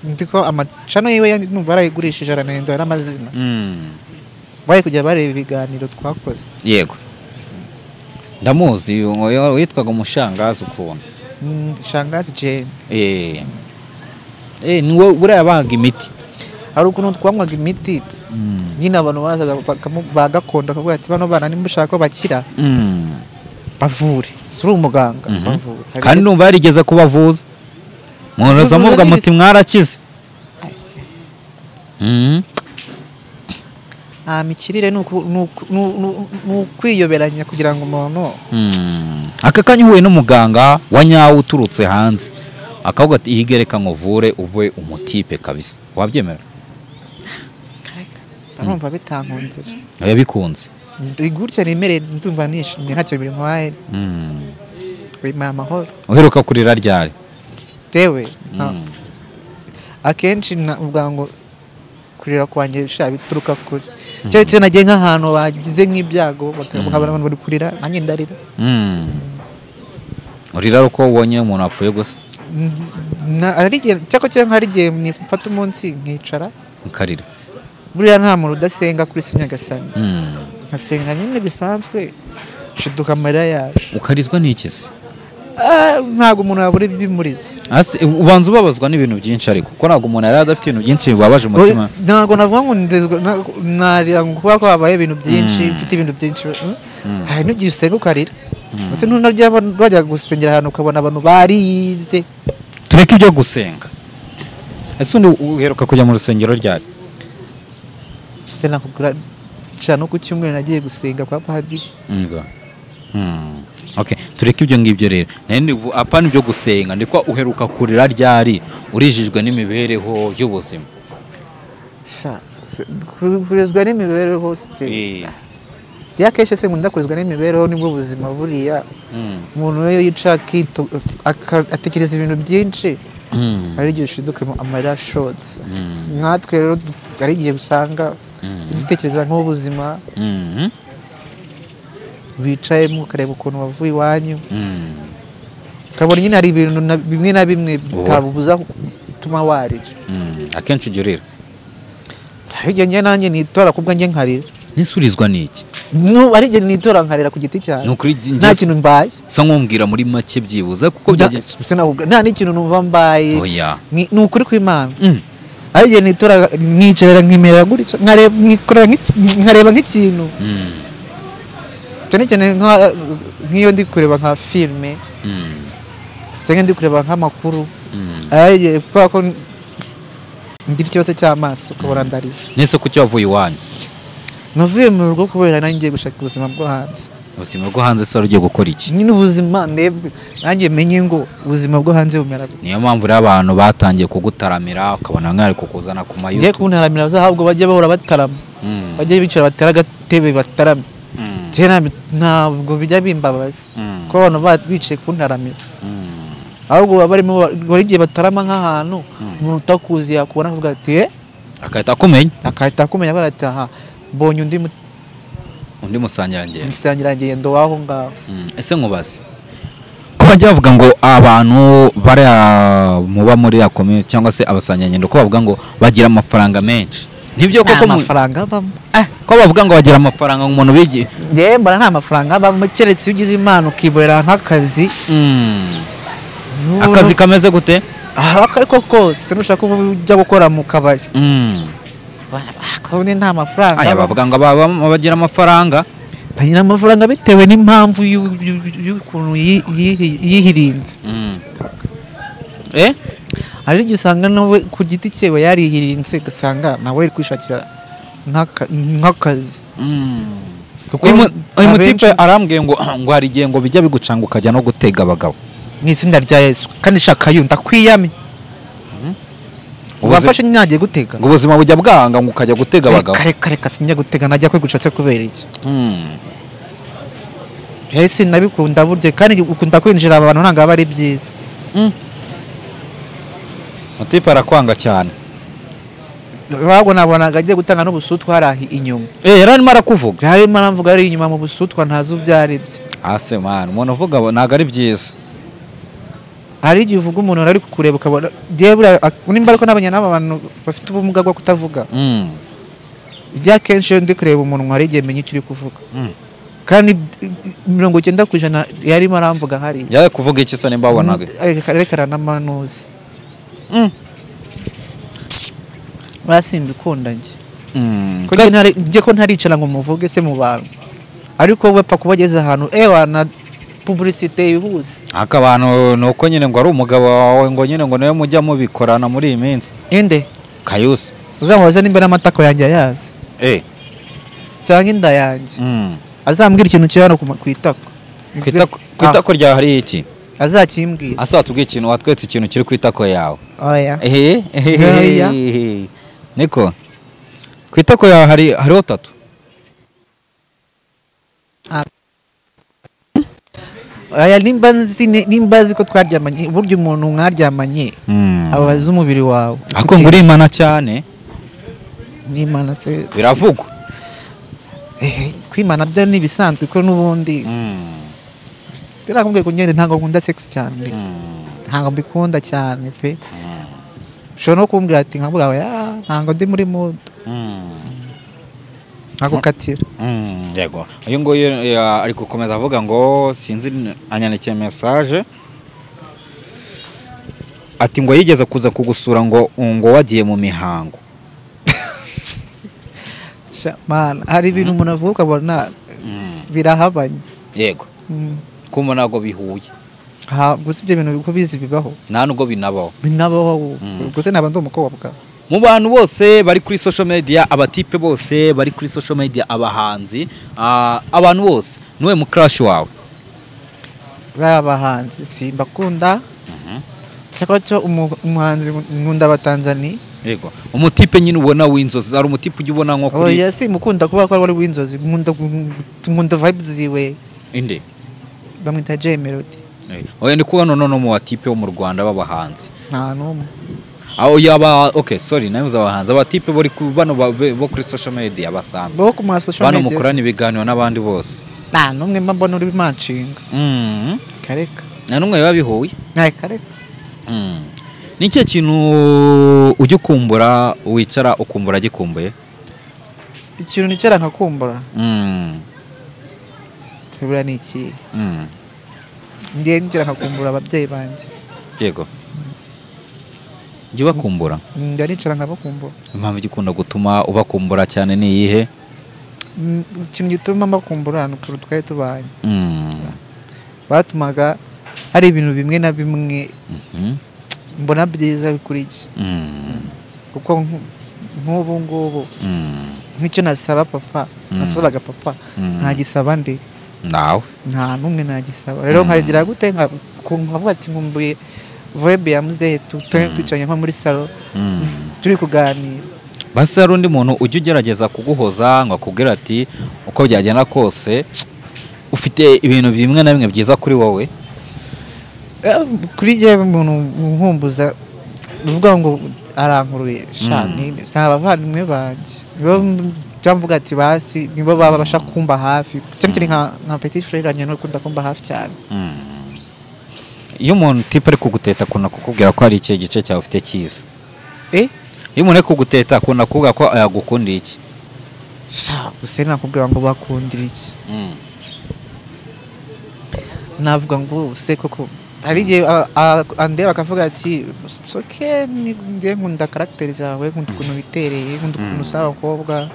ndiko amacano yiwe numva arayigurishije aranahindura n'amazina. Bari kujya bareba ibiganiro twakoze. Yego. Ndamuzi witwaga umushangazi ukuntu. Shangazi Jane. Niwe buriya bahaga imiti. Hari ukuntu twanywaga imiti. Nyine abantu bazaga bagakonda bakavuga ati bano bana nimushaka ko bakira bavure. Suri umuganga bavure. Kandi numva yarigeze kubavuza. Munoza muvuga muti mwarakize. Mikirire ni ukwiyoberanya kugira ngo umuntu aka kanya uhuye n'umuganga wa nyawe uturutse hanze akavuga ati ihigereka nkuvure ube umutipe kabisa, wabyemera? Barumva bitankundira. Yabikunze. Gutya nemere ndumva nishimye ntacyo bintwaye. Bimpaye amahoro. Uheruka kurira ryari? Tewe akenshi navuga ngo kurira kwanjye sha bituruka kure. Keretse nagiye nk'ahantu bagize nk'ibyago bakabona abantu bari kurira nanjye ndarira. Urira uko ubonye umuntu apfuye gusa? Cyako cyangwa hari igihe mfata umunsi nkicara nkarira. Buriya nta muntu udasenga kuri se Nyagasani. Nkasenga nyine bisanzwe shiduka amarira yaje. Ukarizwa n'iki se? Ntabwo umuntu yabura ibimuriza. Ubanza ubabazwa n'ibintu byinshi ariko kuko ntabwo umuntu yari adafite ibintu byinshi bibabaje umutima. Ntabwo navuga ngo narira ngo kuba ko habaye ibintu byinshi, mfite ibintu byinshi. Hari n'igihe usenga ukarira. Ese ntunarya bajya gusengera ahantu ukabona abantu barize. Tureke ibyo gusenga. Ese undi uheruka kujya mu rusengero ryari? Sinakubwira cyane ku cyumweru nagiye gusenga kwa padiri. Okay, tureke ibyo ngibyo rero. Nari apana ibyo gusenga ndiko uheruka kurira ryari urijijwe n'imibereho y'ubuzima? Sha kurizwa n'imibereho se. Yakeshe se nkunda kurizwa n'imibereho nibwo buzima buriya. Umuntu iyo yica atekereza ibintu byinshi. Hari igihe ushiduka amarira ashotse. Nkatwe rero hari igihe usanga ibitekereza nk'ubuzima. Wicayemo ukareba ukuntu wavuye iwanyu. Ukabona nyine hari ibintu bimwe na bimwe bitabubuza gutuma warira. Akenshi ujya urira? Hari igihe njye nanjye nitora kubwa njye nkarira. Nisurizwa n'iki? Hari igihe nitora nkarira ku giti cyanjye. Nta kintu mbaye. Sa nkumbwira muri make byibuza kuko nta n'ikintu numva mbaye. Ni ukuri kw'Imana. Hari igihe nitora nkicara nkimera gutya nkareba nk'ikintu. Cyane cyane nk'iyo ndi kureba nka filime cyangwa ndi kureba nk'amakuru, kubera ko ngira ikibazo cy'amaso ukabona ndarize. Nese kuki wavuye iwanyu? Navuye mu rugo kubera nanjye ngiye gushaka ubuzima bwo hanze. Ubuzima bwo hanze se ugiye gukora iki? Nyine ubuzima ndebwe nanjye menye ngo ubuzima bwo hanze bumera gute. Niyo mpamvu rero abantu batangiye kugutaramira ukabona nk'ari kukuzana ku ma YouTube. Ngiye kuntaramira ahubwo bajye bahora batarama. Bajye bicara batera agatebe batarame. Ntabwo bijya bimbabaza ko abantu bicaye kuntaramira. Ahubwo baba barimo bari igihe batarama nk'ahantu umuntu utakuzi yakubona akavuga ati akahita akumenya. Akahita akumenya avuga ati aha mbonye undi musangirangendo waho ngaho. Ese nkubaze ko bajya bavuga ngo abantu bari muba muri ya community cyangwa se abasangirangendo ko bavuga ngo bagira amafaranga menshi, nibyo koko amafaranga abamo? Ko bavuga ngo bagira amafaranga umuntu bigi? Njye mbona nta mafaranga abamo keretse iyo ugize Imana ukiborera nk'akazi. Akazi kameze gute? Aha ariko kose nushaka ujya gukora mu kabari. Kubone nta mafaranga. Aya bavuga ngo bagira amafaranga. Bagira amafaranga bitewe n'impamvu y'ukuntu yihirinze. Hari igihe usanga nawe ku giti cyewe yarihirinze, ugasanga nawe ari kwishakira nk'akazi. Uyu mutipe arambwiye ngo hari igihe ngo bijya bigucanga ukajya no gutega abagabo. Mu izina rya Yesu kandi shaka yo ndakwiyame. Ubafashe nyagiye gutega. Ngo ubuzima bujya bwanga ngo ukajya gutega abagabo. Kare kare sinjya gutega, najya kwigushatse kubera iki? Ese nabikunda burye kandi ukunda kwinjira abantu nanga bari byiza. Mutipe arakwanga cyane. Bago nabonaga agiye gutanga n'ubusutwa harahi inyuma. Yararimo arakuvuga. Yararimo aramvuga ari inyuma mu busutwa ntazi ubyari bye. Ase man, umuntu uvuga ntago ari byiza. Hari igihe uvuga umuntu ari kukureba ukabona byebura nimba ariko nabanya n'aba bantu bafite ubumuga bwo kutavuga. Ijya kenshi ndi kureba umuntu hari igihe menye icyo uri kuvuga. Kandi 90% yarimo aramvuga hari. Yari kuvuga iki se nimba wabonaga? Reka n'amanuzi. Basimbikunda nge. Ko nje ko ntaricara ngo muvuge se mu bantu. Ariko we pfa kubageza ahantu ewa na publicité yihuse. Aka abantu nuko nyine ngo ari umugabo wawe ngo nyine ngo nawe mujya mubikorana muri iyi minsi. Inde? Kayusi. Uzamubaza nimba n'amatako yanjye ayazi. Cyangwa inda yanjye. Azambwira ikintu cyo hano ku itako. Ku itako ryawe hari iki? Azakimbwira. Asa watubwiye ikintu watwetse ikintu kiri ku itako yawe. Oya. Niko. Ku itako yawe hariho tatu. Aya nimba nzi ko twaryamanye, buryo umuntu mwaryamanye abaza umubiri wawe. Ako ngo urimana cyane. Nimana se biravugwa. Kwimana byo ni bisanzwe ko nubundi. Sirakubwiye ko ngende ntango nkunda sex cyane. Ntango mbikunda cyane pe. Ushobora no kumbwira ati nkabura ya ntango ndi muri mood. Nkagukatira. Yego. Uyu nguyu ari gukomeza avuga ngo sinzi anyandikiye message ati ngo yigeze kuza kugusura ngo wagiye mu mihango. Man, hari ibintu umuntu avuga ukabona birahabanye. Yego. Kuma ntago bihuye. Ha gusa ibyo bintu uko bizi bibaho. Nta nubwo binabaho. Binabaho. Gusa naba ndi umukobwa. Mu bantu bose bari kuri social media, abatipe bose bari kuri social media, abahanzi, abantu bose, niwe mu crush wawe? Abahanzi simbakunda. Cyakora cyo umuhanzi nkunda abatanzania. Yego. Umutipe nyine ubona w'inzozi, ari umutipe ujya ubona nko kuri. Oya si mukunda kuba ko ari w'inzozi, nkunda vibes ziwe. Inde? Bamwita Jay Melody. Oya ndi kubona none mu batipe bo mu Rwanda b'abahanzi. Nta numwe. Aho yaba okay sorry navuze abahanzi, abatipe bari bano bo kuri social media basanzwe. Bo ku ma social media. Bano mukorana ibiganiro n'abandi bose. Nta numwe mba mbona uri bimanshinga. Kareka. Nta numwe biba bihuye. Nta kareka. Ni ikihe kintu ujya ukumbura wicara ukumbura gikumbuye? Ikintu nicara nkakumbura. Tebura ni iki? Ngiye nicara nkakumbura ababyeyi banjye. Yego. Jya ubakumbura? Njya nicara nkabakumbura. Impamvu igikunda gutuma ubakumbura cyane ni iyihe? Ikintu gituma mbakumbura ni ukuntu twari tubanye. Batumaga hari ibintu bimwe na bimwe mbona byiza kuri iki. Kuko nk'ubu ngubu nk'icyo nasaba papa, nasabaga papa ntagisaba ndi. Nawe? Nta n'umwe nagisaba. Rero nkagira gute nkavuga ati nkumbuye vibe ya muzehe twicaranye nko muri salo turi kuganira. Basi hari undi muntu ujya ugerageza kuguhoza ngo akubwire ati uko byagenda kose ufite ibintu bimwe na bimwe byiza kuri wowe? Kuri jye umuntu nkumbuza uvuga ngo arankuruye shani nta bavandimwe banjye nibo byamvuga ati basi nibo baba basha kumba hafi cyane cyane nka petit frère anyana ukunda kumba hafi cyane. Iyo umuntu tipe ari kuguteta akunda kukubwira ko hari ikihe gice cyawe ufite cyiza? Iyo umuntu ari kuguteta akunda kuvuga ko yagukundiye iki? Sha gusa nakubwira ngo bakundira iki? Navuga ngo se koko Hari igihe andeba akavuga ati it's okay, njye nkunda caractère zawe, nkunda ukuntu witereye, nkunda ukuntu usaba abakobwa,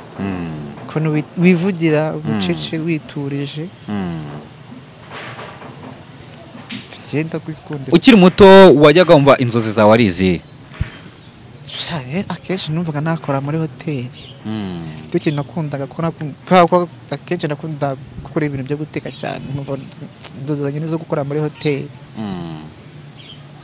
ukuntu wivugira bucece witurije. Tugenda kwikundira. Ukiri muto wajyaga wumva inzozi zawe ari izihe? Akenshi numvaga nakora muri hoteli. Icyo kintu nakundaga ko akenshi nakunda gukora ibintu byo guteka cyane, numva inzozi zanjye zo gukora muri hoteli.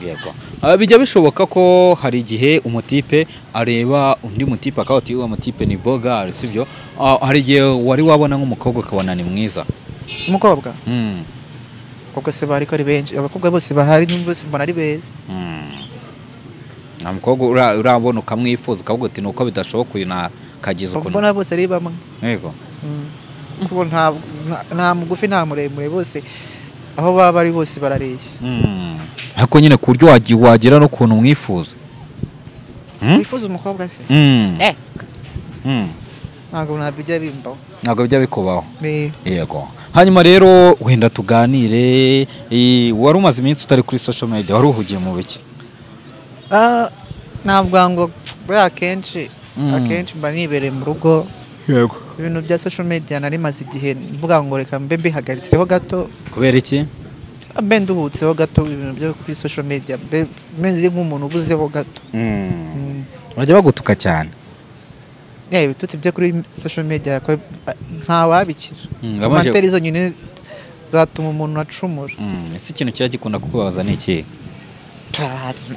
Yego. Bijya bishoboka ko hari igihe umutipe areba undi mutipe akaba ati uwo mutipe ni boga, sibyo? Hari igihe wari wabona nk'umukobwa ukabona ni mwiza. Umukobwa? Abakobwa se bari ko ari benshi, abakobwa bose bahari bose mbona ari beza. Nta mukobwa urabona ukamwifuza ukavuga uti nuko bidashoboka uyu nakagize ukuntu. Mbona bose ari bamwe. Yego. Kuko nta mugufi nta muremure, bose aho baba bari bose barareshya. Ariko nyine ku buryo wagera no kuntu mwifuza. Wifuza umukobwa se? Ntabwo nabijya bimbaho. Ntabwo bijya bikubaho. Yego. Hanyuma rero wenda tuganire, wari umaze iminsi utari kuri social media, wari uhugiye mu biki? Ntabwo ngo buriya akenshi mba nibereye mu rugo. Yego. Ibintu bya social media nari maze igihe mvuga ngo reka mbe mbihagaritseho gato. Kubera iki? Mbe nduhutseho gato ibintu byo kuri social media, mbe meze nk'umuntu ubuzeho gato. Bajya bagutuka cyane. Ibitutsi byo kuri social media nta wabikira. Amateri zonyine zatuma umuntu acumura. Ese ikintu kijya gikunda kukubabaza ni iki?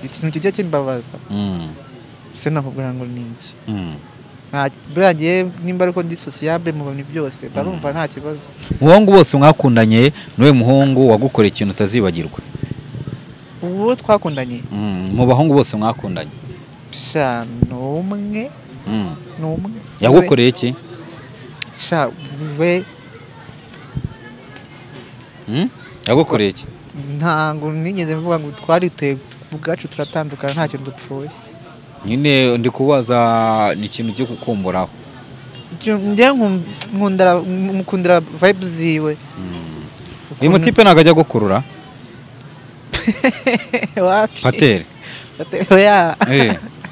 Ikintu kijya kimbabaza. Se nakubwira ngo ni iki? Buriya ngiye nimba ariko ndi sociable mu bintu byose barumva nta kibazo. Mu bahungu bose mwakundanye, niwe muhungu wagukora ikintu utazibagirwa? Uwo twakundanye? Mu bahungu bose mwakundanye. Sha n'umwe. N'umwe. Yagukoreye iki? Sha we. Yagukoreye iki? Ntabwo nigeze mvuga ngo twarituye ubwacu turatandukana nta kintu dupfuye. Nyine ndi kubaza ni ikintu cyo kukumburaho. Njye nkundira vibe ziwe. Uyu mutipe ntabwo ajya gukurura? Wapi? Pateri. Pateri oya.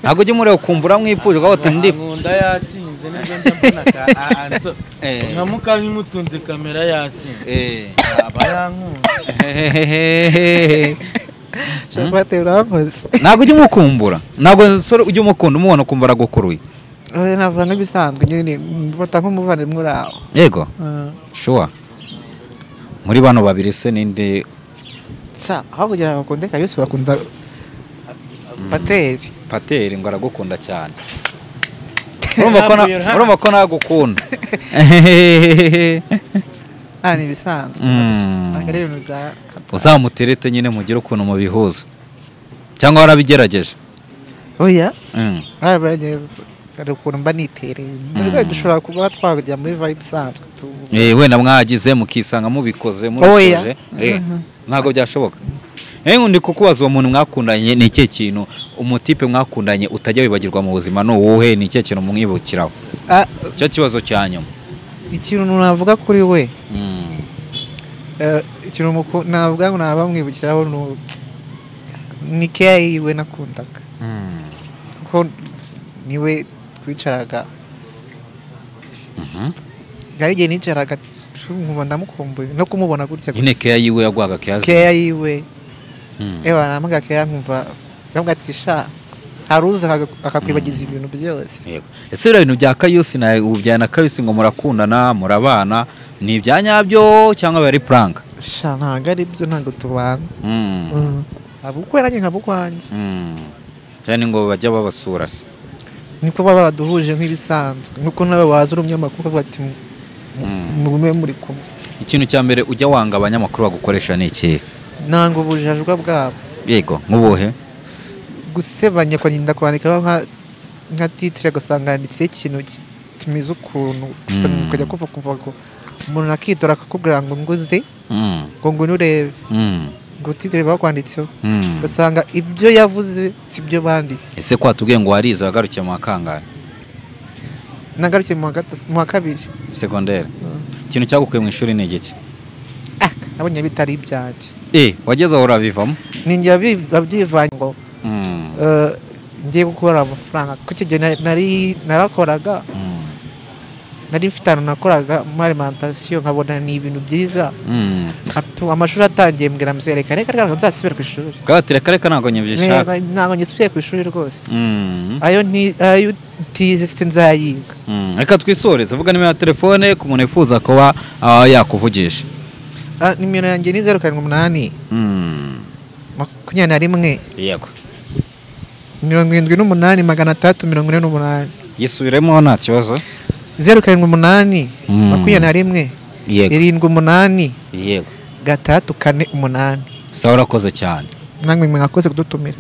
Ntabwo ujya umureba ukumva uramwifuje ukavuga uti ndi. Nkunda yasinze nibyo njya mbona ka anzo. Nka mukanya umutunze kamera yasinze. Aba yankunda. Shapate urakoze. Ntabwo ujya umukumbura. Ntabwo sore ujya umukunda umubona ukumva aragukuruye. Oya navuga nk'ibisanzwe nyine mfata nk'umuvandimwe uri aho. Yego. Sure. Muri bano babiri se ninde? Sa aho kugira ngo bakunde Kayusi bakunda Pateri. Pateri ngo aragukunda cyane. Urumva ko nagukunda. Ni ibisanzwe. Ntabwo ari ibintu bya uzamuterete nyine mugire ukuntu mubihuza. Cyangwa warabigerageje? Oya. Hari ukuntu mba nitereye. Dushobora kuba twajya muri vibe isanzwe. Wenda mwagize mukisanga mubikoze murusoje. Ntabwo byashoboka. Ndi kukubaza uwo muntu mwakundanye ni ikihe kintu umutipe mwakundanye utajya wibagirwa mu buzima ni uwuhe, ni ikihe kintu mumwibukiraho? Cyo kibazo cya nyuma. Ikintu navuga kuri we. Ikintu navuga ngo nabamwibukiraho ni care yiwe nakundaga. Kuko niwe twicaraga. Hari igihe nicaraga nkumva ndamukumbuye no kumubona gutya gusa. Nyine care yiwe yagwaga care. Care yiwe. Ewa namuga care nkumva ngamwe ati sha haruza akakwibagiza ibintu byose. Yego. Ese biriya bintu bya Kayusi na ubya na Kayusi ngo murakundana murabana ni ibya nyabyo cyangwa bari prank? Sha ntago ari byo, ntago tubana. Abukwe nanjye nkabukwanjye. Cyane ngo bajya babasura se. Niko baba baduhuje nk'ibisanzwe. Nkuko nawe waza uri umunyamakuru ukavuga ati mugume muri kumwe. Ikintu cya mbere ujya wanga abanyamakuru bagukoresha ni iki? Nanga ubujajwa bwabo. Yego, nk'ubuhe? Gusebanya kwarinda kwandika nka titre ugasanga handitse ikintu kimize ukuntu gusa ukajya kumva ko umuntu akitora akakubwira ngo nguze ngo ngwino urebe ngo titre bakwanditseho ugasanga ibyo yavuze si byo banditse. Ese ko watubwiye ngo warize wagarukiye mu wa kangahe? Nagarukiye mu wa kabiri secondaire. Ikintu cyagukuye mu ishuri ni igiki? Nabonye bitari ibyanjye. Wageze aho urabivamo? Ninjye wabyivanye ngo ngiye gukora amafaranga, kuko icyo gihe nari narakoraga, nari mfite ahantu nakoraga muri alimentation, nkabona ni ibintu byiza. Amashuri atangiye mbwira mzee reka reka reka nzasubire ku ishuri. Bwati reka reka ntabwo nyibishaka. Ntabwo ngisubiye ku ishuri rwose. Ayo ayo ntize sinzayiga. Reka twisoreze, vuga nimero ya telefone ku muntu wifuza kuba yakuvugisha. Nimero yanjye ni 078 21 yego 78 648. Yisubiremo nta kibazo. 078 21 yego 78 yego 348. Sawa, urakoze cyane. Namwe mwakoze kudutumira.